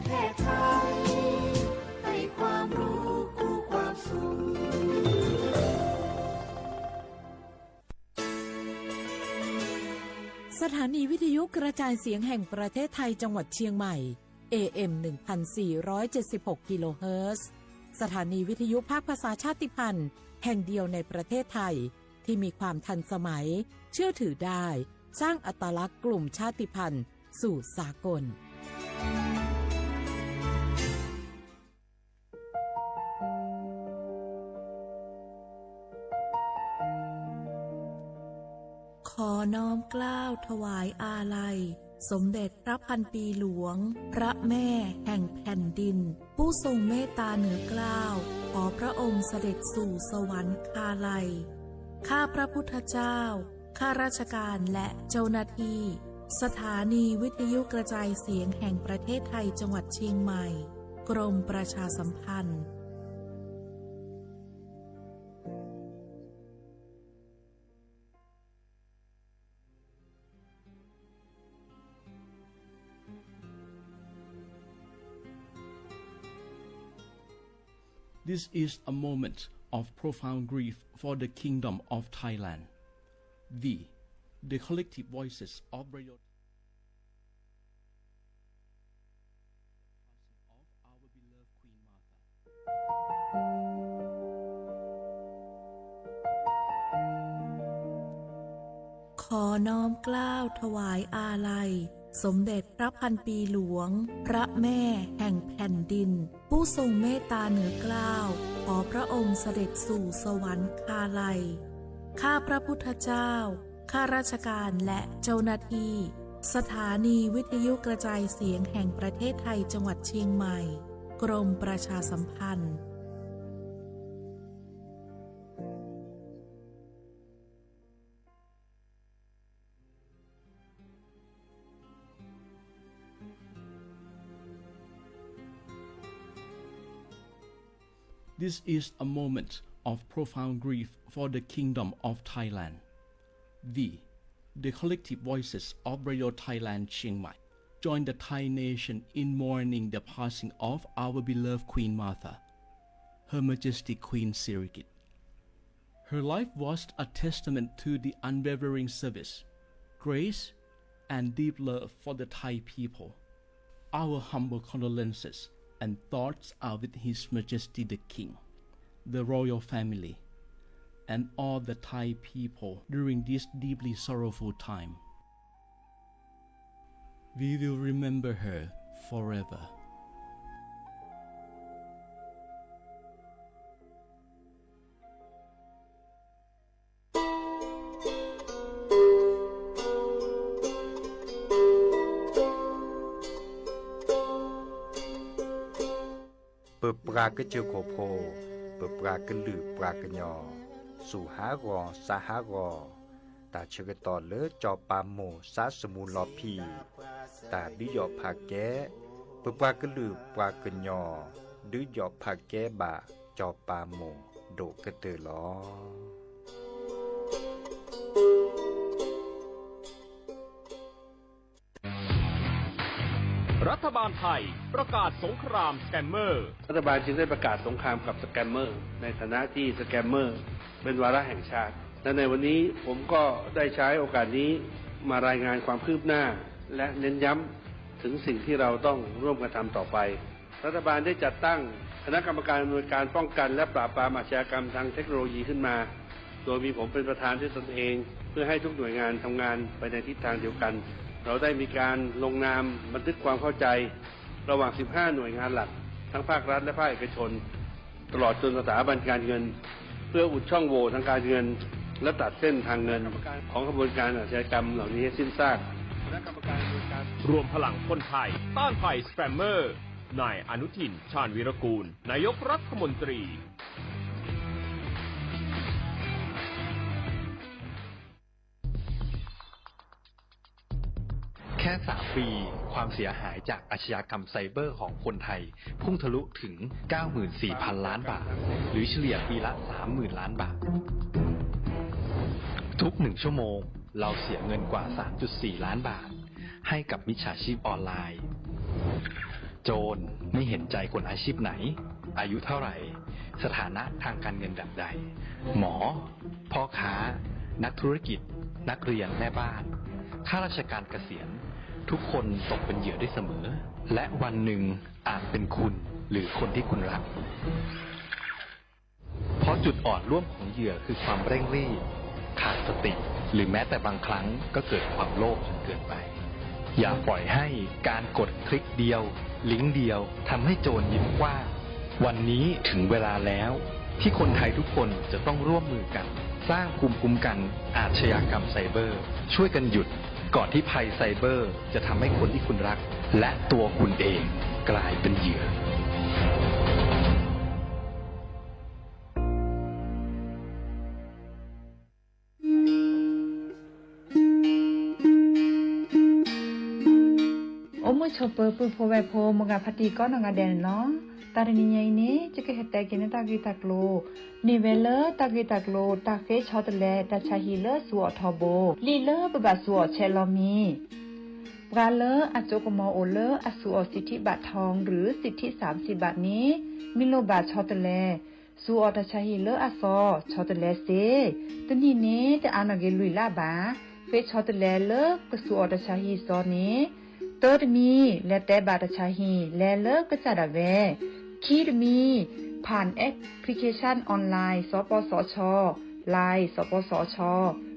แพร่ไทย ให้ความรู้คู่ความสุข สถานีวิทยุกระจายเสียงแห่งประเทศไทยจังหวัดเชียงใหม่ เอ เอ็ม หนึ่งพันสี่ร้อยเจ็ดสิบหก กิโลเฮิรตซ์ สถานีวิทยุภาคภาษาชาติพันธุ์แห่งเดียวในประเทศไทย ที่มีความทันสมัย เชื่อถือได้ สร้างอัตลักษณ์กลุ่มชาติพันธุ์สู่สากล ขอน้อมเกล้าถวายอาลัย สมเด็จพระพันปีหลวง พระแม่แห่งแผ่นดิน ผู้ทรงเมตตาเหนือเกล้า ขอพระองค์เสด็จสู่สวรรคาลัย ข้าพระพุทธเจ้า ข้าราชการและเจ้าหน้าที่ สถานีวิทยุกระจายเสียงแห่งประเทศไทยจังหวัดเชียงใหม่ กรมประชาสัมพันธ์ This is a moment of profound grief for the Kingdom of Thailand. We, the collective voices of Radio passing of our beloved Queen Mother. ขอน้อมเกล้าถวายอาลัย สมเด็จพระพันปีหลวง พระแม่แห่งแผ่นดิน ผู้ทรงเมตตาเหนือเกล้า ขอพระองค์เสด็จสู่สวรรคาลัย ข้าพระพุทธเจ้า ข้าราชการและเจ้าหน้าที่ สถานีวิทยุกระจายเสียงแห่งประเทศไทยจังหวัดเชียงใหม่ กรมประชาสัมพันธ์ This is a moment of profound grief for the Kingdom of Thailand. We, the collective voices of Radio Thailand Chiang Mai, join the Thai nation in mourning the passing of our beloved Queen Mother, Her Majesty Queen Sirikit. Her life was a testament to the unwavering service, grace, and deep love for the Thai people. Our humble condolences and thoughts are with His Majesty the King, the royal family, and all the Thai people during this deeply sorrowful time. We will remember her forever. ပပှၤကစၢၢ်ခိၣ်ဖိ, ပပှၤကလုာ်ပှၤကညီ, စူၢ်ဟးဂီၤ စါဟးဂီၤ, တၢ်ဆၢကတီၢ်လၢစီၤပၤမိၢ်စါစမူလီၤဖံး, တၢ်ဒုးယီၣ်ဖးကဲ, ပပှၤကလုာ်ပှၤကညီ ဒုးယီၣ်ဖးကဲဘၣ်စီၤပၤမိၢ်ဒိၣ်ကတၢၢ်လီၤ. รัฐบาลไทยประกาศสงครามสแกมเมอร์ รัฐบาลจึงได้ประกาศสงครามกับสแกมเมอร์ ในฐานะที่สแกมเมอร์เป็นวาระแห่งชาติ และในวันนี้ผมก็ได้ใช้โอกาสนี้มารายงานความคืบหน้า และเน้นย้ำถึงสิ่งที่เราต้องร่วมกันทำต่อไป รัฐบาลได้จัดตั้งคณะกรรมการอำนวยการป้องกันและปราบปรามอาชญากรรมทางเทคโนโลยีขึ้นมา โดยมีผมเป็นประธานด้วยตนเอง เพื่อให้ทุกหน่วยงานทำงานไปในทิศทางเดียวกัน เราได้มีการลงนามบันทึกความเข้าใจ ระหว่าง สิบห้า หน่วยงานหลัก ทั้งภาครัฐและภาคเอกชน ตลอดจนสถาบันการเงิน เพื่ออุดช่องโหว่ทางการเงิน และตัดเส้นทางเงินของขบวนการอาชญากรรมเหล่านี้ให้สิ้นซาก รวมพลังคนไทยต้านภัยสแกมเมอร์ นายอนุทิน ชาญวีรกูล นายกรัฐมนตรี แค่ สาม ปี ความเสียหายจากอาชญากรรมไซเบอร์ของคนไทย พุ่งทะลุถึง เก้าหมื่นสี่พัน ล้านบาท หรือเฉลี่ยปีละ สามหมื่น ล้านบาท ทุกหนึ่งชั่วโมง เราเสียเงินกว่า สามจุดสี่ ล้านบาท ให้กับมิจฉาชีพออนไลน์ โจรไม่เห็นใจคนอาชีพไหน อายุเท่าไหร่ สถานะทางการเงินแบบใด หมอ พ่อค้า นักธุรกิจ นักเรียน แม่บ้าน ข้าราชการเกษียณ ทุกคนตกเป็นเหยื่อได้เสมอ และวันหนึ่งอาจเป็นคุณหรือคนที่คุณรัก เพราะจุดอ่อนร่วมของเหยื่อคือความเร่งรีบ ขาดสติ หรือแม้แต่บางครั้งก็เกิดความโลภจนเกินไป อย่าปล่อยให้การกดคลิกเดียว ลิงก์เดียว ทำให้โจรยิ้มกว้าง วันนี้ถึงเวลาแล้ว ที่คนไทยทุกคนจะต้องร่วมมือกัน สร้างภูมิคุ้มกันอาชญากรรมไซเบอร์ ช่วยกันหยุด ก่อนที่ภัยไซเบอร์จะทำให้คนที่คุณรัก และตัวคุณเองกลายเป็นเหยื่อ အိၣ်မုာ်ဆိးပၢၤပုၢ်ဖိဝဲၢ်ဖိ မိၢ်ဂၤဖါတံၢ်ကိးနီၢ်ဂၤဒဲးန့ၣ်လီၤ. တၢ်တနံၤညါအံၤန့ၣ် ယကဟဲတဲက့ၤန့ၢ်တၢ်ဂ့ၢ်တၢ်ကျိၤ မ့ၢ်ဝဲလၢတၢ်ဂ့ၢ်တၢ်ကျိၤ တၢ်ဃ့ဆီတလဲတၢ်ဆါဟံၣ်လၢဆူအီၣ်ထီဘိ လံာ်လၢပဘၣ်ဆူအီၣ်ဆဲးလီၤမံၤ ပှၤလၢအစိကမီၤအိၣ်လၢအဆူအီၣ် สิทธิบัตรทอง หรือ สิทธิสามสิบบาท န့ၣ် မ့ၢ်လိၣ်ဘၣ်ဆီတလဲ ဆူအီၣ်တၢ်ဆါဟံၣ်လၢအစီ ဆီတလဲစ့ တနံၣ်န့ၣ် တအါနီၢ်က့ၤလွံၢ်လါဘၣ် ဃ့ဆီတလဲလၢကဆူအီၣ်တၢ်ဆါဟံၣ်စီန့ၣ် တၢတမံၤ လဲၤတဲဘၣ်တၢ်ဆါဟံၣ် လဲၤလၢကစၢ်ဒၣ်ဝဲ ခံတမံၤ ผ่านแอปพลิเคชันออนไลน์ สปสช Line สปสช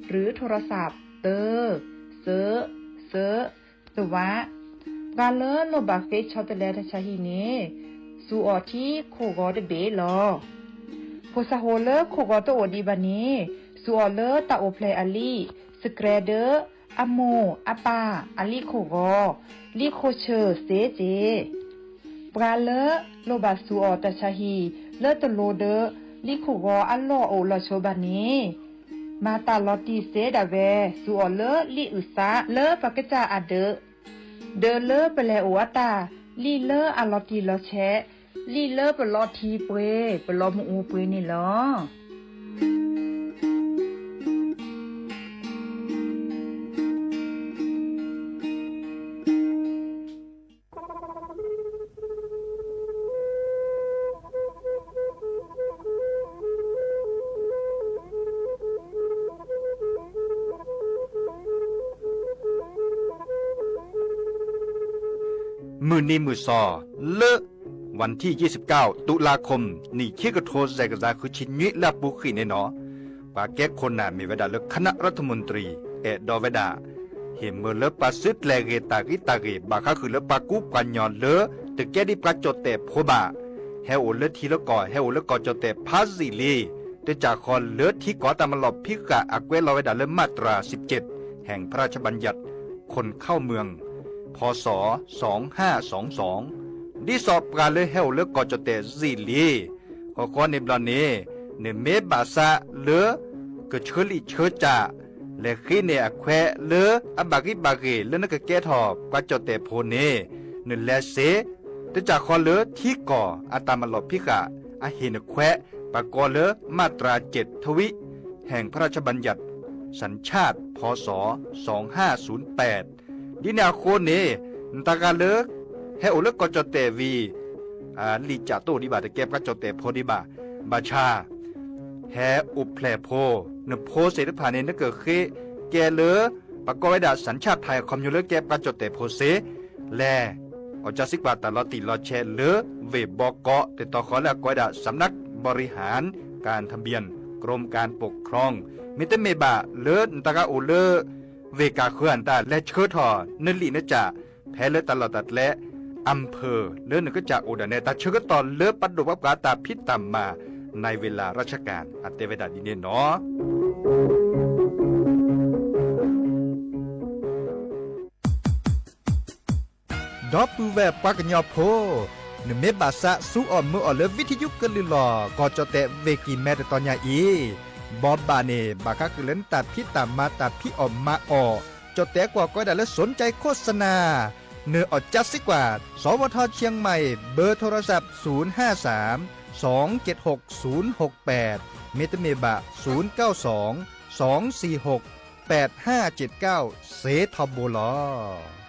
หรือโทรศัพท์ တၢ စၢ စၢ တဝး ပှၤလၢလိၣ်ဘၣ်ဃ့ဆီတလဲတၢ်ဆါဟံၣ်န့ၣ် ဆူအီၣ်ထံခိၣ်ဂီၤတဘ့ၣ်လီၤ. ဖိသၣ်ဟိၣ်လၢခိၣ်ဂီၤတအိၣ်ဒံးဘၣ်န့ၣ် ဆူအီၣ်လၢတၢ်အိၣ်ဖျဲၣ်အလံာ် စကြဲဒၢ အမိၢ်အပၢ်အလံာ်ခိၣ်ဂီၤ လံာ်ခိၣ်ဆၢၣ်စ့စ့ ပှၤလၢလိၣ်ဘၣ်ဆူအီၣ်တၢ်ဆါဟံၣ် လၢတလိၤဒီး လံာ်ခိၣ်ဂီၤအလီၢ်အိၣ်လီၤဆိးဘၣ်န့ၣ် မၤတၢ်လီၤတံၢ်စ့ဒၣ်ဝဲ ဆူအီၣ်လၢလံာ်အုၣ်သးလၢပကစၢ်အဒၢး ဒီးလၢပလဲၤအိၣ်အတၢ် လံာ်လၢအလီၤတံၢ်လီၤဆဲး လံာ်လၢပလီၤထံပှ့ၤ ပလီၤမုၢ်အူပှ့ၤန့ၣ်လီၤ. မုၢ်နံၤမုၢ်စီၤ လၢ วันที่ยี่สิบเก้า ตุลาคม နံၣ်ခံကထိစဲးကယၤဃုဆံနွံလၢအပူၤဃံးန့ၣ်နီၤ, ပှၤကဲခိၣ်နၢ်မ့ၢ်ဝဲဒၣ်လၢ คณะรัฐมนตรี အဲၣ်ဒိးဝဲဒၣ် ဟ့ၣ်မၢလၢပှၤစုကျဲၤဂ့ၤတၢ်ဂံၢ်တၢ်ဂ့ၤ ဘၣ်ဃးဃုာ်လၢပှၤကူပှၤညီလၢ တကဲဒံးပှၤကၠီၣ်တဲၣ်ဖိဘၣ် ဟဲအိၣ်လၢထံလၢကီၢ် ဟဲအိၣ်လၢကီၢ်ကၠီၣ်တဲၣ်ဖးယံာ်လံ, တကးဃီလၢထံကီၢ်တၢ်မၤလီၢ်ဖံးဃာ်အကွဲးလီၤဝဲဒၣ်လၢ มาตราสิบเจ็ด แห่งพระราชบัญญัติคนเข้าเมือง พ.ศ. สองห้าสองสอง ဒ်သိးပှၤလၢဟဲအိၣ်လၢကီၢ်ကၠီၣ်တဲၣ်ယံာ်လံ ဃီဃီန့ၣ်ဘျီန့ၣ် နမ့ၢ်ဘၣ်ဆၣ်လၢ ကဆၢလံာ်ဆၢစၢ် လဲၤဃ့န့ၢ်အခွဲးလၢအဘၣ်ဂံၢ်ဘၣ်ဂ့ၤလၢနကကဲထီၣ်ပှၤကၠီၣ်တဲၣ်ဖိန့ၣ် နလဲၤစ့ တကးဃီလၢထံကီၢ်အတၢ်မၤလီၢ်ဖံးဃာ် အဟ့ၣ်နခွဲး ပကိးလၢ มาตราเจ็ดทวิ แห่งพระราชบัญญัติสัญชาติ พ.ศ. สองห้าศูนย์แปด ဒ်န့ၣ်အဃိန့ၣ် နတၢ်ဂၤလၢ ဟဲအိၣ်လၢကီၢ်ကၠီၣ်တဲၣ်ဝံၤ လံာ်စၢ်တအိၣ်ဒံးဘၣ် တကဲပှၤကၠီၣ်တဲၣ်ဖိဒံးဘၣ်, ဘၣ်ဆၣ် ဟဲအိၣ်ဖျဲၣ်ဖိ, နဖိသ့ၣ်တဖၣ်န့ၣ် နကဃ့ကဲလၢ ပကိးဝဲဒၣ် สัญชาติไทย အခီပညီလၢကဲပှၤကၠီၣ်တဲၣ်ဖိစ့, လဲၤ အီၣ်ကၢစံးကွၢ်တၢ်လီၤတံၢ်လီၤဆဲးလၢ ဝ့ၢ်ဘီကီး တတီၤဃီလၢအကိးဝဲဒၣ် สำนักบริหารการทะเบียน กรมการปกครอง မ့တမ့ၢ်ဘၣ်လၢနတၢ်ဂၤအိၣ်လၢ ဝ့ၢ်ကၢ်ဃၢၤအတၢ်လဲၤဆှၢထီၣ် နလံာ်နစၢ် ဖဲလၢတၢ်လီၢ်တၢ်ကျဲ อำเภอ လၢနကစၢ်အိၣ်ဒၣ်နဲ တၢ်ဆၢကတီၢ်လၢပဒိၣ်ပှၤပှၤတၢ်ဖံးတၢ်မၤ ในเวลาราชการ အတဲဝဲဒၣ်ဒ်န့ၣ်နီၤ. ဒီပုၢ်ဝဲၢ်ပှၤကညီဖိ, နမ့ၢ်ဘၣ်ဆၣ်ဆူအီၣ်မၢအီၣ်လၢ วิทยุ ကလုၢ်လီၢ် ကီၢ်ကၠီၣ်တဲၣ်ဝ့ၢ်ကံၢ်မဲတတီၤညါအံၤ, ဘီဘၣ်န့ၣ် ဘၣ်ဃးဃုာ်လၢနတၢ်ဖံးတၢ်မၤတၢ်ဖံးအီၣ်မၤအီၣ်, ကၠီၣ်တဲၣ်ကွၢ်ကိးဝဲဒၣ်လၢ สนใจโฆษณา နအီၣ်ကၢစံးကွၢ် สวท เชียงใหม่ เบอร์โทรศัพท์ ศูนย์ห้าสาม สองเจ็ดหก ศูนย์หกแปด မ့တမ့ၢ်ဘၣ် ศูนย์เก้าสอง สองสี่หก แปดห้าเจ็ดเก้า စ့ထီဘိလီၤ.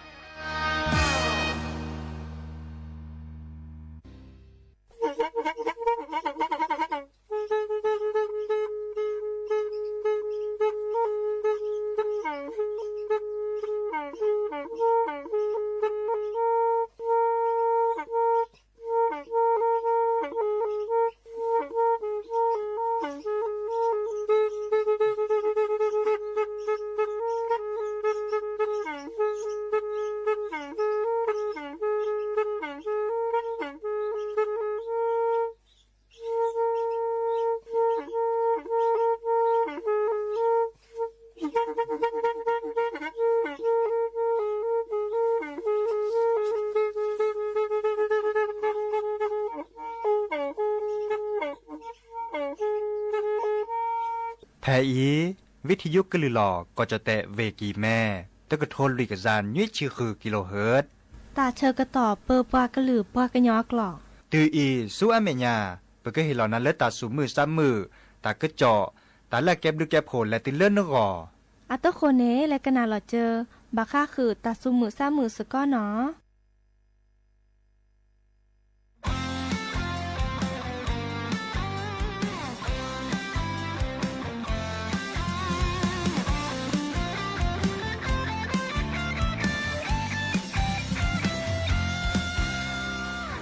ဖဲအံၤ ဝံထယုကလုာ်လီၤ ကီၢ်ကၠီၣ်တဲၣ် ဝ့ၢ်ကံၤမဲ တကထိလွံၢ်ကယၤနွံဆံဃု kilohertz တၢ်ဆၢကတီၢ်ပၢပှၤကလုာ်ပှၤကညီအကျိာ် တုၤအံၤဆူအမဲာ်ညါ ပကဟ့ၣ်လီၤနၤလၢတၢ်သူၣ်မုာ်သးမုာ်, တၢ်ကစီၣ်, တၢ်လၢအကဲဘျုးကဲဖှိၣ်လဲၤတုၤလၢနဂီၢ်. အတဃိန့ၣ် လဲၤကနၣ်လီၤစၢၤ ဘၣ်ဃးဃုာ်တၢ်သူၣ်မုာ်သးမုာ်စ့ၢ်ကီးနီၤ.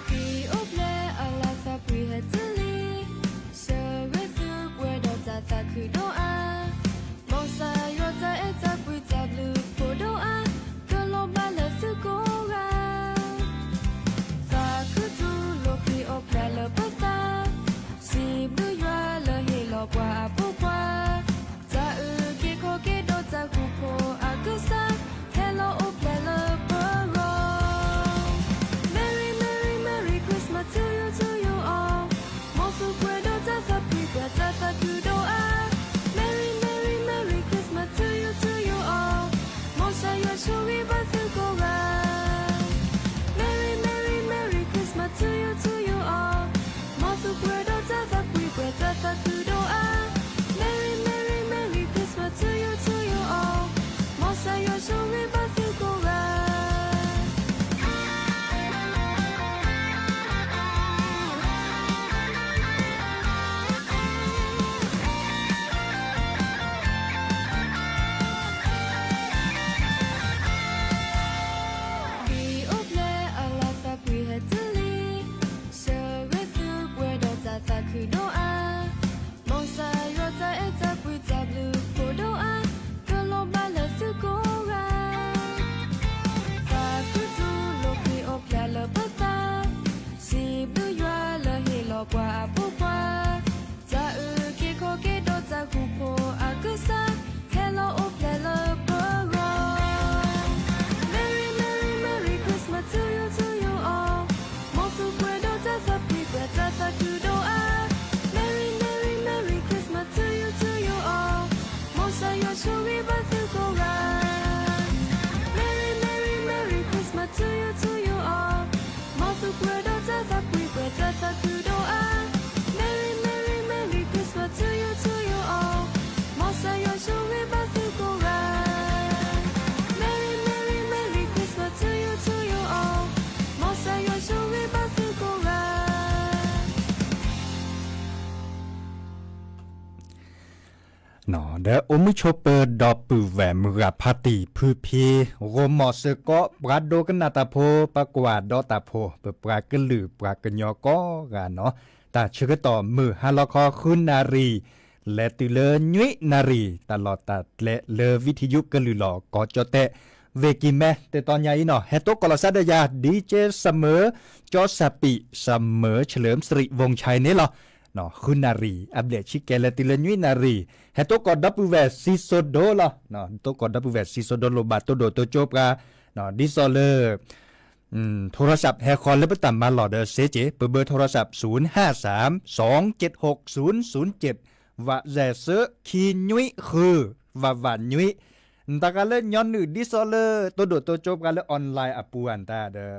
က့ၤအိၣ်ဖျဲၣ်အလၤသးပှ့ၤဟဲတလံ, ဆၢဂ့ၤသုပှဲၤဒီးတၢ်သးခုဒိၣ်အါ, မ်ကစၢ်ယွၤတၢ်အဲၣ်တၢ်ကွံတၢ်ဘျုးဖှိၣ်ဒိၣ်အါ, ကလီၤဘၣ်လၢသုကိးဂၤ သးခုတူၢ်လိာ်ခရံာ်အိၣ်ဖျဲၣ်လၢပသး, စံးဘျုးယွၤလၢဟ့ၣ်လီၤပှၤအဖိခွါ, တၢ်အုၣ်က့ၤခီၣ်က့ၤဒီးတၢ်ဃူဖိးအကစၢ်, ဟဲလီၤအိၣ်ဖျဲၣ်လၢပဂီၢ်. Merry Merry Merry Christmas to you to you all, မ်သုပှဲၤဒီးတၢ်သးပှ့ၤပှဲၤတၢ်သးခုဒိၣ်အါ, Merry Merry Merry Christmas to you to you all, မ်ကစၢ်ယွၤဆိၣ်ဂ့ၤဘၣ်သုကိးဂၤ Merry Merry Merry Christmas to you to you all, မ်သုပှဲၤဒီးတၢ်သးပှ့ၤပှဲၤတၢ်သးခုဒိၣ်အါ, Merry Merry Merry Christmas to you to you all, မ်ကစၢ်ယွၤဆိၣ်ဂ့ၤဘၣ်သုကိးဂၤ. က့ၤအိၣ်ဖျဲၣ်အလၤသးပှ့ၤဟဲတလံ, ဆၢဂ့ၤသုပှဲၤဒီးတၢ်သးခုဒိၣ်အါ, မ်ကစၢ်ယွၤတၢ်အဲၣ်တၢ်ကွံတၢ်ဘျုးဖှိၣ်ဒိၣ်အါ, ကလီၤဘၣ်လၢသုကိးဂၤ သးခုတူၢ်လိာ်ခရံာ်အိၣ်ဖျဲၣ်လၢပသး, စံးဘျုးယွၤလၢဟ့ၣ်လီၤပှၤအဖိခွါ, တၢ်အုၣ်က့ၤခီၣ်က့ၤဒီးတၢ်ဃူဖိးအကစၢ်, ဟဲလီၤအိၣ်ဖျဲၣ်လၢပဂီၢ်. Merry Merry Merry Christmas to you to you all, မ်သုပှဲၤဒီးတၢ်သးပှ့ၤပှဲၤတၢ်သးခုဒိၣ်အါ, Merry Merry Merry Christmas to you to you all, မ်ကစၢ်ယွၤဆိၣ်ဂ့ၤဘၣ်သုကိးဂၤ. Merry Merry Merry Christmas to you to you all, မ်သုပှဲၤဒီးတၢ်သးပှ့ၤပှဲၤတၢ်သးခုဒိၣ်အါ, Merry Merry Merry Christmas to you to you all, မ်ကစၢ်ယွၤဆိၣ်ဂ့ၤဘၣ်သုကိးဂၤ. Merry Merry Merry Christmas to you to you all, မ်ကစၢ်ယွၤဆိၣ်ဂ့ၤဘၣ်သုကိးဂၤ. ဒီးအိၣ်မုာ်ဆိးပၢၤဒီပုၢ်ဝဲၢ်မုၢ်ဂၤဖါတံၢ်ဖုဖံ, ဂီၢ်မီၢ်စ့ၢ်ကီး ပှၤဒိကနၣ်တၢ်ဖိ, ပှၤကွၢ်ဒီးတၢ်ဖိ, ပပှၤကလုာ်ပှၤကညီကိးဂၤနီၤ, တၢ်ဆၢကတီၢ်မုၢ်ဟါလီၤခီဃုနၣ်ရံၣ် လဲၤတုၤလၢနွံနၣ်ရံၣ် တၢ်လီၢ်တၢ်ကျဲလၢဝံထယုကလုာ်လီၤ ကီၢ်ကၠီၣ်တဲၣ် ဝ့ၢ်ကံၤမဲ တတီၤညါအံၤနီၤ, ဟဲတိကိးလီၤသးဒီးယၤ DJ Summer ကၠီစၢ်ပံး Summer เฉลิมสิริวงศ์ชัย န့ၣ်လီၤ. ဃုနၣ်ရံၣ် အဘျဲၣ်ဆံကဲ လဲၤတုၤလၢနွံနၣ်ရံၣ် ဟဲတိကိးဒီပုၢ်ဝဲၢ်စံၣ်စိၤဒိလီၤ. တိကိးဒီပုၢ်ဝဲၢ်စံၣ်စိၤဒိ လိၣ်ဘၣ်တိၢ်ဒိၣ်တိၢ်ကၠိပှၤ ဒ်သိးလၢ ထိရစး ဟဲဃီၤလၢပတၢ်မၤလီၢ်ဒီးစ့က့ၤ ပဘၢထိရစး ศูนย์ห้าสาม สองเจ็ดหก ศูนย์ศูนย์เจ็ด ဝးစဲးဆၢ ခံနွံဃု ဝးဝးနွံ နတၢ်ဃာ်လၢညီနုၢ် ဒ်သိးလၢတိၢ်ဒိၣ်တိၢ်ကၠိပှၤလၢ online အပူၤအတၢ်ဒီး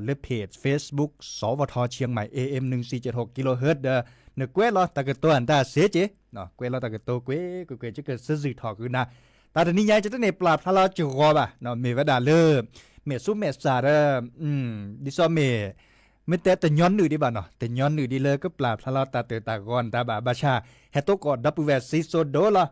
လၢ page Facebook စဝထ เชียงใหม่ เอเอ็ม หนึ่งสี่เจ็ดหก กิโลเฮิรตซ์ ဒီး နကွဲးလီၤတၢ်ကတိၤအတၢ်စ့က့ၤ ကွဲးလီၤတၢ်ကတိၤကွ့ၢ်ကွ့ၢ်ကွ့ၢ် ယကစၢ်စံၣ်ထီၣ်ဃုာ်နၤ, တၢ်တနံၤညါအံၤ ယတန့ၢ်ပျၢ်ဖျါလီၤစ့ၢ်ကီးဘၣ်, မ့ၢ်ဝဲဒၣ်လၢ မဲာ်ဆူမဲာ်ဆါဒီး ဒ်သိးမ့ၢ် မ့ၢ်တဲတညီနုၢ်ဒံးဘၣ်နီၤ, တညီနုၢ်ဒံးလၢကပျၢ်ဖျါလီၤတၢ်တၢၢ်တၢ်ဂီၤနတၢ်ဘၣ်, ဘၣ်ဆၣ် ဟဲတိကိးဒီပုၢ်ဝဲၢ်စံၣ်စိၤဒိလီၤ.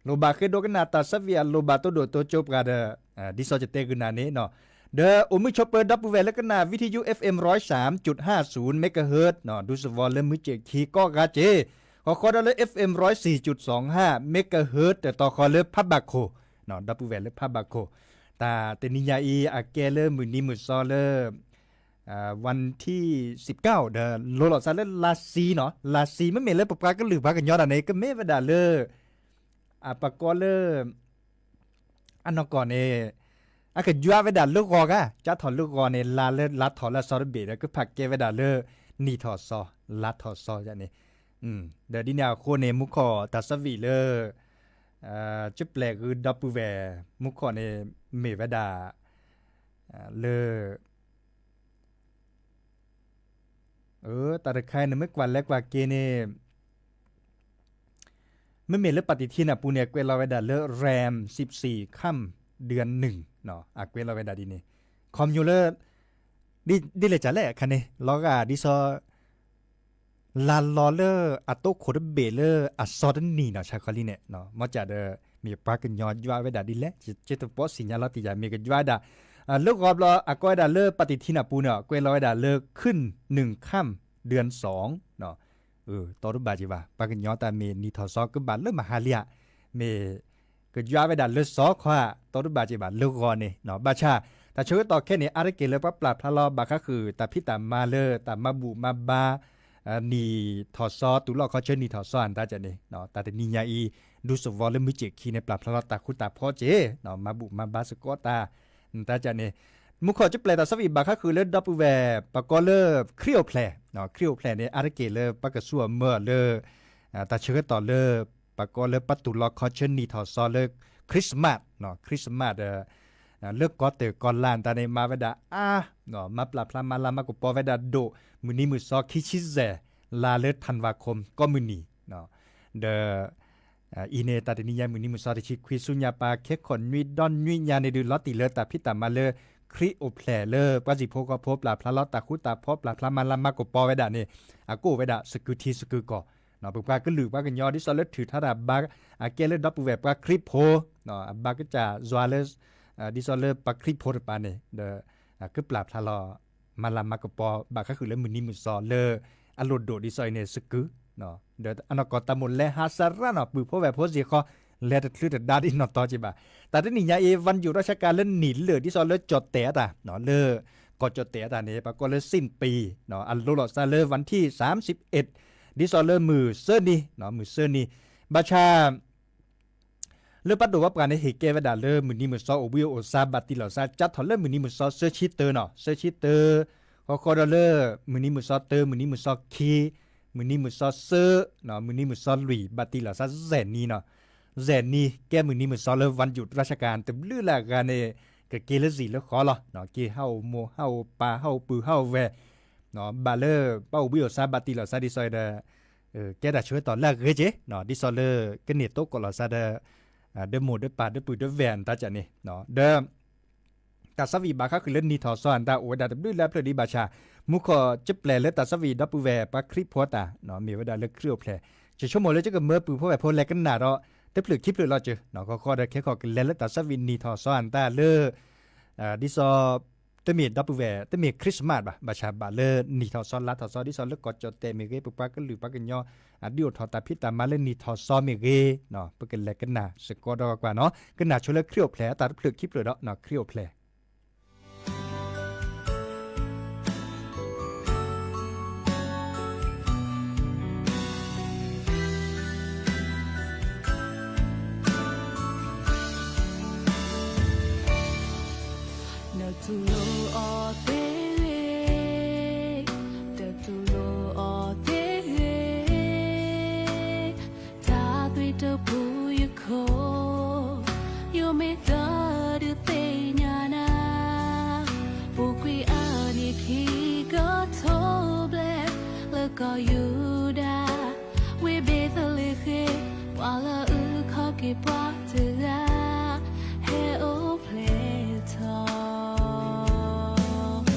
လိၣ်ဘၣ်ဃ့ဒိကနၣ်တၢ်ဆၢဝံၤအလိၣ်ဘၣ်တိၢ်ဒိၣ်တိၢ်ကၠိပှၤဒီး ဒ်သိးယတဲဃုာ်နၤန့ၣ်နီၤ, ဒီးအိၣ်မုာ်ဆိးပၢၤဒီပုၢ်ဝဲၢ်လၢကနၣ် ဝံထယု FM ร้อยสามจุดห้าศูนย์ megahertz နီၤ ဒူသဝီလၢမုၢ်စ့ၣ်ခံကိးဂၤက့ၤ, ဃီဃီဒီးလၢ FM ร้อยสี่จุดสองห้า megahertz တတီၤဃီလၢဖးဘၣ်ခိၣ်, ဒီပုၢ်ဝဲၢ်လၢဖးဘၣ်ခိၣ်, တၢ်တနံၤညါအံၤ အကဲလၢမုၢ်နံၤမုၢ်သီလၢ วันที่สิบเก้า ဒီးလိၤလိာ်သးလၢလါဆံနီၤ, လါဆံ မ့မ့ၢ်လၢပပှၤကလုာ်ပှၤကညီတၢ်န့ၣ် ကမ့ၢ်ဝဲဒၣ်လၢ အပကီလၢ အနီၢ်ကီၢ်န့ၣ် အကယွၤဝဲဒၣ်လၢဂီၤဂၤ, ကၢ်ထီၣ်လၢဂီၤန့ၣ် လါလၢလါထီၣ်လၢအသီတဘ့ၣ်ဒီး ကဖးကဲဝဲဒၣ်လၢ နံၣ်ထီၣ်သီ လါထီၣ်သီန့ၣ်, ဒီးဒ်န့ၣ်အဃိန့ၣ် မူခိၣ်တၢ်ဆၢဝံၤလၢ ကၠိပျဲၢ်ဂုၤဒီပုၢ်ဝဲၢ် မူခိၣ်န့ၣ် မ့ၢ်ဝဲဒၣ် လၢ တၢ်တခါအံၤန့ၣ် မ့ၢ်ကွၢ်လဲၤကွၢ်က့ၤန့ၣ် မ့မ့ၢ်လၢပၣ်တံၣ်ထံန့ၣ်အပူၤန့ၣ် အကွဲးလီၤဝဲဒၣ်လၢ ရၢမ်ၡံးစံး ခၣ်ဒၢၣ်နုၣ် အကွဲးလီၤဝဲဒၣ်ဒ်န့ၣ် ခီမညိလၢ ဒ်လဲၣ်ကလဲၣ်အခါန့ၣ် လီၤဂာ်ဒ်သိး လၢလီၤလၢအတိခိၣ်တဘ့ၣ်လၢအစီၤတနံၤနီၢ်ဆါခီလံန့ၣ် မ့ၢ်ကၠးဒီး မ့ၢ်ပှၤကညီယွၤဝဲဒၣ်ဒ်လဲၣ် ယတပီၣ်စံၣ်ညါလီၤတံၢ်ယၤ မ့ၢ်ကယွၤဒၣ် လၢဂီၤဘျီ အကွဲးဝဲဒၣ်လၢပၣ်တံၣ်ထံန့ၣ်အပူၤန့ၣ် ကွဲးလီၤဝဲဒၣ်လၢ ခၢၣ်နုၣ်ခၣ်ဒၢၣ်စီၣ် တီတဘၣ်က့ၤဘၣ် ပှၤကညီတၢ်မ့ၢ်နံၣ်ထီၣ်စီကဘၣ်လၢမဟါလံဧါ မ့ၢ်ကယွၤဝဲဒၣ်လၢစီၤခီဧါ တီတဘၣ်က့ၤဘၣ်လၢဂီၤန့ၣ် ဘၣ်ဆၣ် တၢ်ဆၢကတီၢ်ခဲအံၤန့ၣ် အါတက့ၢ်လၢပှၤပျၢ်ဖျါလီၤ ဘၣ်ဃးဃုာ်တၢ်ဖံးတၢ်မၤလၢတၢ်မၤဘူၣ်မၤဘါ နံၣ်ထီၣ်စီ တူၢ်လီၢ်ခီဆၢနံၣ်ထီၣ်စီ အတၢ်ကၢ်န့ၣ် တၢ်တနံၤညါအံၤ ဒူသဝီလၢမုၢ်စ့ၣ်ခံန့ၣ် ပျၢ်ဖျါလီၤတၢ်ဃူတၢ်ဖိးက့ၤ မၤဘူၣ်မၤဘါစ့ၢ်ကီးတၢ် တၢ်ကၢ်န့ၣ် မူခိၣ်ကၠိပျဲၢ်တၢ်ဆၢဝံၤဘၣ်ဃးဃုာ်လၢဒီပုၢ်ဝဲၢ် ပှၤကိးလၢ ခရံာ်အိၣ်ဖျဲၣ် ခရံာ်အိၣ်ဖျဲၣ်န့ၣ် အါတက့ၢ်လၢပှၤကဆူၣ်အမၢအီၤလၢ တၢ်ဆၢကတီၢ်လၢ ပှၤကိးလၢပှၤတူၢ်လီၢ်ခီဆၢနံၣ်ထီၣ်စီလၢ Christmas Christmas ဒီး လၢကီၢ်တၢၢ်ကီၢ်လါတၢ်န့ၣ် မၤဝဲဒၣ်အါ မၤပျၢ်ဖျါမၤလၤမၤကပီၤဝဲဒၣ်ဒိၣ် မုၢ်နံၤမုၢ်သီခံဆံယဲၢ် လါလၢ ထၣ်နဝၤခိၣ် ကိးမုၢ်နံၤ ဒီး အံၤန့ၣ် တၢ်တနံၤညါမုၢ်နံၤမုၢ်သီတဆံခွံဆူညါပာ် ခဲခီၣ်နွံဒီနွံညါန့ၣ်ဒုး လီၤတံၢ်လၢတၢ်ဖံးတၢ်မၤလၢ ခရံာ်အိၣ်ဖျဲၣ်လၢပှၤစံၣ်ဖိဃီဖိပျၢ်ဖျါလီၤတၢ်ဃူတၢ်ဖိး ပျၢ်ဖျါမၤလၤမၤကပီၤဝဲဒၣ်န့ၣ် အကအိၣ်ဝဲဒၣ်စကုထံစကုကီၢ် ပပှၤကလုာ်ပှၤကညီဒ်သိးလၢထုးထီၣ်တၢ်ဘါ အကဲလၢဒီပုၢ်ဝဲၢ်ပှၤခရံာ်ဖိ အဘါကစၢ်ယွၤလၢ ဒ်သိးလၢပှၤခရံာ်ဖိတပၤန့ၣ် ဒီး ကပျၢ်ဖျါလီၤ မၤလၤမၤကပီၤ ဘၣ်ဃးဃုာ်လၢမုၢ်နံၤမုၢ်သီလၢ အလိၣ်ဒိၣ်ဒ်သိးအံၤန့ၣ် စကု ဒီးအနီၢ်ကီၢ်တၢ်မိၣ်လဲၤဟးစရၣ်နီၤ ပုၢ်ဖိဝဲၢ်ဖိစ့ၢ်ကီး လဲၤတချုးတဒါဒ်နီၢ်တီက့ၤဘၣ်. တၢ်တနံၤညါအံၤ ဝၣ်ယူၣ်ရၢ်ၡကၤလၢနံၣ်လၢာ် ဒ်သိးလၢကၠီၣ်တဲာ်အတၢ် လၢ ကီၢ်ကၠီၣ်တဲာ်အတၢ်န့ၣ် ပှၤကိးလၢ စံၣ်ပံၤ အလိၤလိာ်သးလၢ ဝၣ်ထံၣ်သၢဆံအ့း ဒ်သိးလၢမုၢ်သၢနံၤ မုၢ်သၢနံၤ ဘၣ်ဆၣ် လၢပှၤဒိၣ်ဝဲပှၤန့ၣ် ဟ့ၣ်ကဲဝဲဒၣ်လၢမုၢ်နံၤမုၢ်သီအိၣ်ဘှံးအိၣ်သါဘၣ်တံၢ်လီၤသး ကၠါထီၣ်လၢမုၢ်နံၤမုၢ်သီသၢဆံတၢနီၤ သၢဆံတၢ ဃီဃီဒီးလၢ မုၢ်နံၤမုၢ်သီတၢ မုၢ်နံၤမုၢ်သီခံ မုၢ်နံၤမုၢ်သီသၢ မုၢ်နံၤမုၢ်သီလွံၢ် ဘၣ်တံၢ်လီၤသးယဲၢ်နံၤနီၤ ယဲၢ်နံၤ ကဲမုၢ်နံၤမုၢ်သီလၢဝၣ်ယူၣ်ရၢ်ၡကၤ တဘျုးလၢအဂၤန့ၣ် ကက့ၤလၢစံၣ်လၢဃီလီၤ က့ၤဟးအိၣ်မိၢ်ဟးအိၣ်ပၢ်ဟးအိၣ်ပုၢ်ဟးအိၣ်ဝဲၢ် ဘၣ်လၢ ပှၤအိၣ်ဘှံးအိၣ်သါဘၣ်တံၢ်လီၤသးဒ်သိးဒီး ကဲတၢ်ဆၢကတီၢ်လၢအဂ့ၤက့ၤ ဒ်သိးလၢ ကန့ၢ်သကိးလီၤသးဒီး ဒီးမိၢ်ဒီးပၢ်ဒီးပုၢ်ဒီးဝဲၢ်အတၢ်ကၢ်န့ၣ် ဒီး တၢ်ဆၢဝံၤဘၣ်ဃးဃုာ်လၢနံၣ်ထီၣ်စီအတၢ်အိၣ်ဝဲဒၣ်တဘျုးလၢအဖျၢၣ်ဒံးဘၣ်ဆၣ် မူခိၣ်ကၠိပျဲၢ်လၢတၢ်ဆၢဝံၤဒီပုၢ်ဝဲၢ်ပှၤခရံာ်ဖိအတၢ် မ့ၢ်ဝဲဒၣ်လၢခရံာ်အိၣ်ဖျဲၣ် ယဆိကမိၣ်လၢယကမၢပုၢ်ဖိဝဲၢ်ဖိလဲၤကနၣ်ဒီး တဖျၢၣ်ခံဖျၢၣ်လီၤစၢၤ ဃီဃီဒီးခဲခီၣ်ကလဲၤလၢတၢ်ဆၢဝံၤနံၣ်ထီၣ်စီအတၢ်လၢ ဒ်သိး တမ့ၢ်ဒီပုၢ်ဝဲၢ် တမ့ၢ် Christmas ဘၣ် ဘၣ်ဆၣ်ဘၣ်လၢနံၣ်ထီၣ်စီလါထီၣ်စီ ဒ်သိးလၢကီၢ်ကၠီၣ်တဲာ်မ့ၢ်ဂ့ၤ ပပှၤကလုာ်ပှၤကညီ အဒုးအိၣ်ထီၣ်တၢ်ဖံးတၢ်မၤလၢနံၣ်ထီၣ်စီမ့ၢ်ဂ့ၤ ပကလဲၤကနၣ်စ့ၢ်ကီးဒီးကွၢ်နီၤ ကနၣ်ဆိလၢခရံာ်အိၣ်ဖျဲၣ်အတၢ်တဖျၢၣ်ခံဖျၢၣ်ဒီး ခရံာ်အိၣ်ဖျဲၣ် နတူၢ်လိာ်အီၤသ့ဂ့ၤ, တတူၢ်လိာ်အီၤသ့ဂ့ၤ, တၢ်သွံၣ်တပူၤယခိၣ်, ယိၤမ့ၢ်တၢ်ဒုးသ့ၣ်ညါနၤ, ပူၤကွံာ်အနံၣ်ခံကထိဘျဲၣ်, လၢကီၢ်ယူဒၤ, ဝ့ၢ်ဘ့းသလ့ဃ့, ပှၤလၢအအုၣ်ခီၣ်က့ၤပှၤတဂၤ, ဟဲအိၣ်ဖျဲၣ်ထီၣ်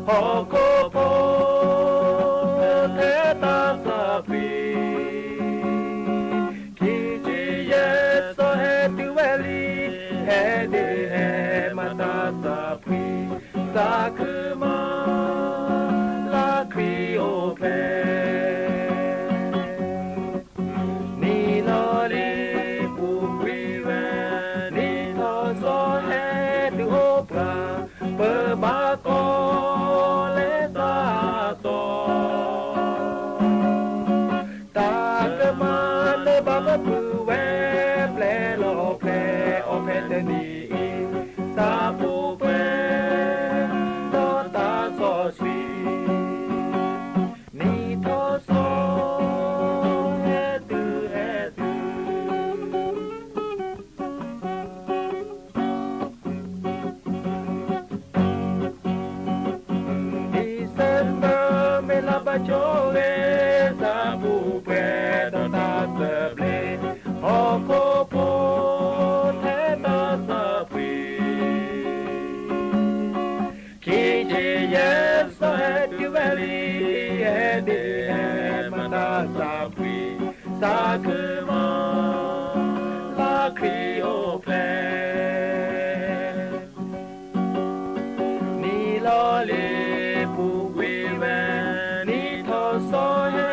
ဟီၣ်ခိၣ်ဖိ ထဲတၢ်သးဖှံ, ခံဆံယဲၢ်စီၤဟဲတုၤဝဲလံ, ဟဲဒုးဟဲမၤတၢ်သးဖှံ, သးခုမး လၢခရံာ်အိၣ်ဖျဲၣ် နံၣ်လီၤလံ ပူၤကွံာ်ဝဲ, နံၣ်ထီၣ်စီၤဟဲတုၤအိၣ်ပှၤ, ပဘၣ်ကွၢ်လဲၤတၢ်အသီ, တၢ်ကမၣ်လၢဘၣ်ပပုၢ်ဝဲၢ်, ပျဲလီၤဖဲအီၤဖဲတနံၤအံၤ, သးပူၤဖျဲး ဒီးတၢ်စီဆှံ နံၣ်ထီၣ်စီၤ ဟဲတုၤဟဲတုၤ, December မ့ၢ်လါဘၣ်ဆိၣ်ဂ့ၤ, သးပူၤဖျဲးဒီးတၢ်သဘျ့, ဟီၣ်ခိၣ်ဖိ ထဲတၢ်သးဖှံ ခံဆံယဲၢ်စီၤဟဲတုၤဝဲလံ, ဟဲဒုးဟဲမၤတၢ်သးဖှံ, သးခုမး လၢခရံာ်အိၣ်ဖျဲၣ် နံၣ်လီၤလံ ပူၤကွံာ်ဝဲ, နံၣ်ထီၣ်စီၤဟဲ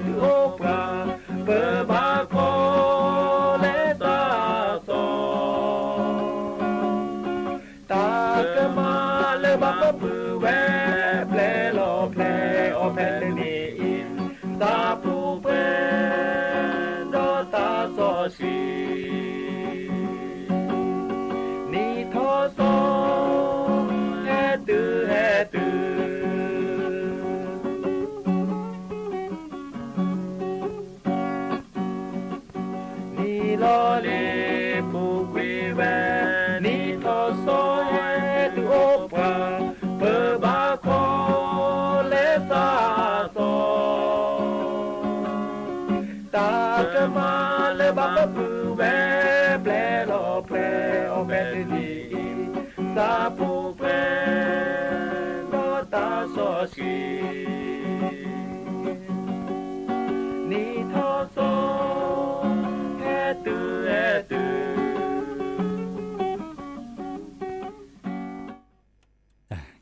တုၤအိၣ်ပှၤ, ပဘၣ်ကွၢ်လဲၤတၢ်အသီ တၢ်ကမၣ်လၢဘၣ်ပပုၢ်ဝဲၢ်, ပျဲလီၤဖဲအီၤဖဲတနံၤအံၤ, သးပူၤဖျဲး ဒီးတၢ်စီဆှံ, နံၣ်ထီၣ်စီၤ ဟဲတုၤဟဲတုၤ နံၣ်လီၤလံ ပူၤကွံာ်ဝဲ, နံၣ်ထီၣ်စီၤဟဲတုၤအိၣ်ပှၤ, ပဘၣ်ကွၢ်လဲၤတၢ်အသီ, တၢ်ကမၣ်လၢဘၣ်ပပုၢ်ဝဲၢ်, ပျဲလီၤဖဲအီၤဖဲတနံၤအံၤ, သးပူၤဖျဲး ဒီးတၢ်စီဆှံ, နံၣ်ထီၣ်စီၤ ဟဲတုၤဟဲတုၤ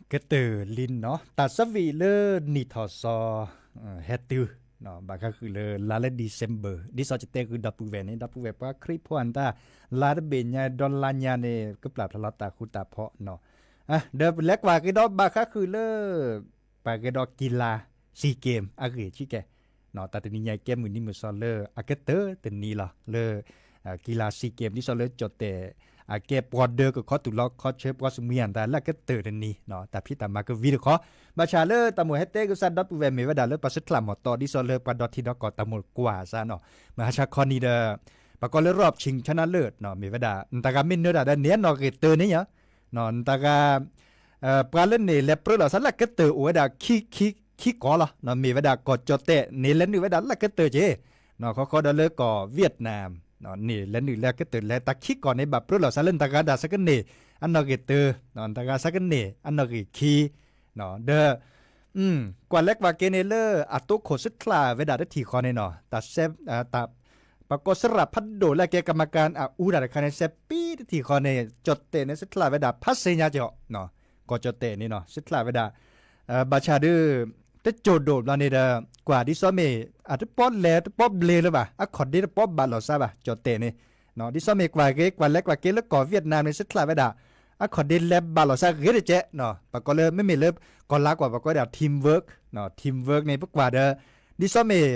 ကတၢၢ်လံနီၤ, တၢ်ဆၢဝံၤလၢနံၣ်ထီၣ်စီၤ ဟဲတုၤ, ဘၣ်ဃးဃုာ်လၢလါလၢ December ဒ်သိးယတဲဃုာ်ဒီပုၢ်ဝဲၢ်န့ၣ်, ဒီပုၢ်ဝဲၢ်ပှၤခရံာ်ဖိအတၢ် လါတဘ့ၣ်ညါဒီးလါညါန့ၣ် ကပျၢ်ဖျါလီၤတၢ်ဃူတၢ်ဖိးနီၤ, ဒီးပလဲၤကွၢ်က့ၤဒီးဘၣ်ဃးဃုာ်လၢ ပှၤဂဲၤဒီးကံလၤ Sea Games အဂ့ၢ်ဆံးကဲ, တၢ်တနံၤညါအံၤကဲမုၢ်နံၤမုၢ်သီလၢအကတၢၢ်တနံၤလီၤ လၢ ကံလၤ Sea Games ဒ်သိးလၢကၠီၣ်တဲာ် အကဲပှၤဒၢကခီတူၢ်လီၤခီဆၢပှၤစမံအတၢ်လၢအကတၢၢ်တနံၤ, တၢ်ဖံးတၢ်မၤကဝံၤတခီ, ဘၣ်ဆၣ်လၢတၢ်မိၣ်ဟဲတဲကစၢ်ဒီပုၢ်ဝဲၢ်မ့ၢ်ဝဲဒၣ်လၢပှၤဆှၢထၢၣ်မီၢ်တီ ဒ်သိးလၢပှၤဒီထံဒီကီၢ်တၢ်မိၣ်ကွၢ်စ့ၢ်နီၤ, မဟါဆါခီနံၤဒီး ပှၤကိးလၢ รอบชิงชนะเลิศ မ့ၢ်ဝဲဒၣ် နတဂၤမ့ၢ်နၢတၢ်ဒီးန့ၢ်အနီၣ်ဂံၢ်တၢန့ၣ်ယါ, နတဂၤ ပှၤလၢန့ၢ်လဲၤပြၢလီၤစ့ၢ်လၢအကတၢၢ်အိၣ်ဝဲဒၣ် ခံကီၢ်လီၤ, မ့ၢ်ဝဲဒၣ်ကီၢ်ကၠီၣ်တဲာ်န့ၢ်လဲၤနုာ်ဝဲဒၣ်လၢအကတၢၢ်က့, ဃီဃီဒီးလၢကီၢ် Vietnam န့ၢ်လဲၤနုာ်လၢအကတၢၢ်လဲၤ တၢ်ခံကီၢ်န့ၣ်ဘၣ်ပြၢလီၤစ့ၢ်လၢနတဂၤဒၣ်ဆၢကန့ၢ် အနီၣ်ဂံၢ်တၢ, နတဂၤဆၢကန့ၢ် အနီၣ်ဂံၢ်ခံ, ဒီး ကွၢ်လဲၤကွၢ်က့ၤန့ၣ်လၢအတိခိၣ်ဆှၢထၢၣ်ဝဲဒၣ်တထံၣ်ဃီန့ၣ်နီၤ, တၢ် ပှၤကိးစရၣ်ဖးဒိၣ်လၢအကဲ กรรมการ အအူတၢ်တခါန့ၣ် စဲးပံတထံၣ်ဃီန့ၣ် ကၠီၣ်တဲာ်န့ၣ်ဆှၢထၢၣ်ဝဲဒၣ် ဖးစ့ညါကီး, ကီၢ်ကၠီၣ်တဲာ်န့ၣ်နီၤ ဆှၢထၢၣ်ဝဲဒၣ် ဘၣ်ဆၣ်ဒီး တစိၢ်ဒိၣ်ဘျီန့ၣ်ဒီး ကွၢ်ဒ်သိးမ့ၢ် အတပီလဲၤတပီဘျ့လၢၤဘၣ်, အခီၣ်ဒ့တပီဘၣ်လီၤစ့ၢ်ဘၣ် ကၠီၣ်တဲာ်န့ၣ်, ဒ်သိးမ့ၢ်ကွၢ်က့ၤ ကွၢ်လဲၤကွၢ်က့ၤလၢကီၢ် Vietnam န့ၣ် ဆှၢထၢၣ်ဝဲဒၣ် အခီၣ်ဒ့လဲၤဘၣ်လီၤစ့ၢ်ဂ့ၤတကဲး, ပှၤကိးလၢမ့မ့ၢ်လၢ ကီၢ်လါကွၢ် ပှၤကိးဝဲဒၣ် teamwork, teamwork န့ၣ် ပကွၢ်ဒီး ဒ်သိးမ့ၢ်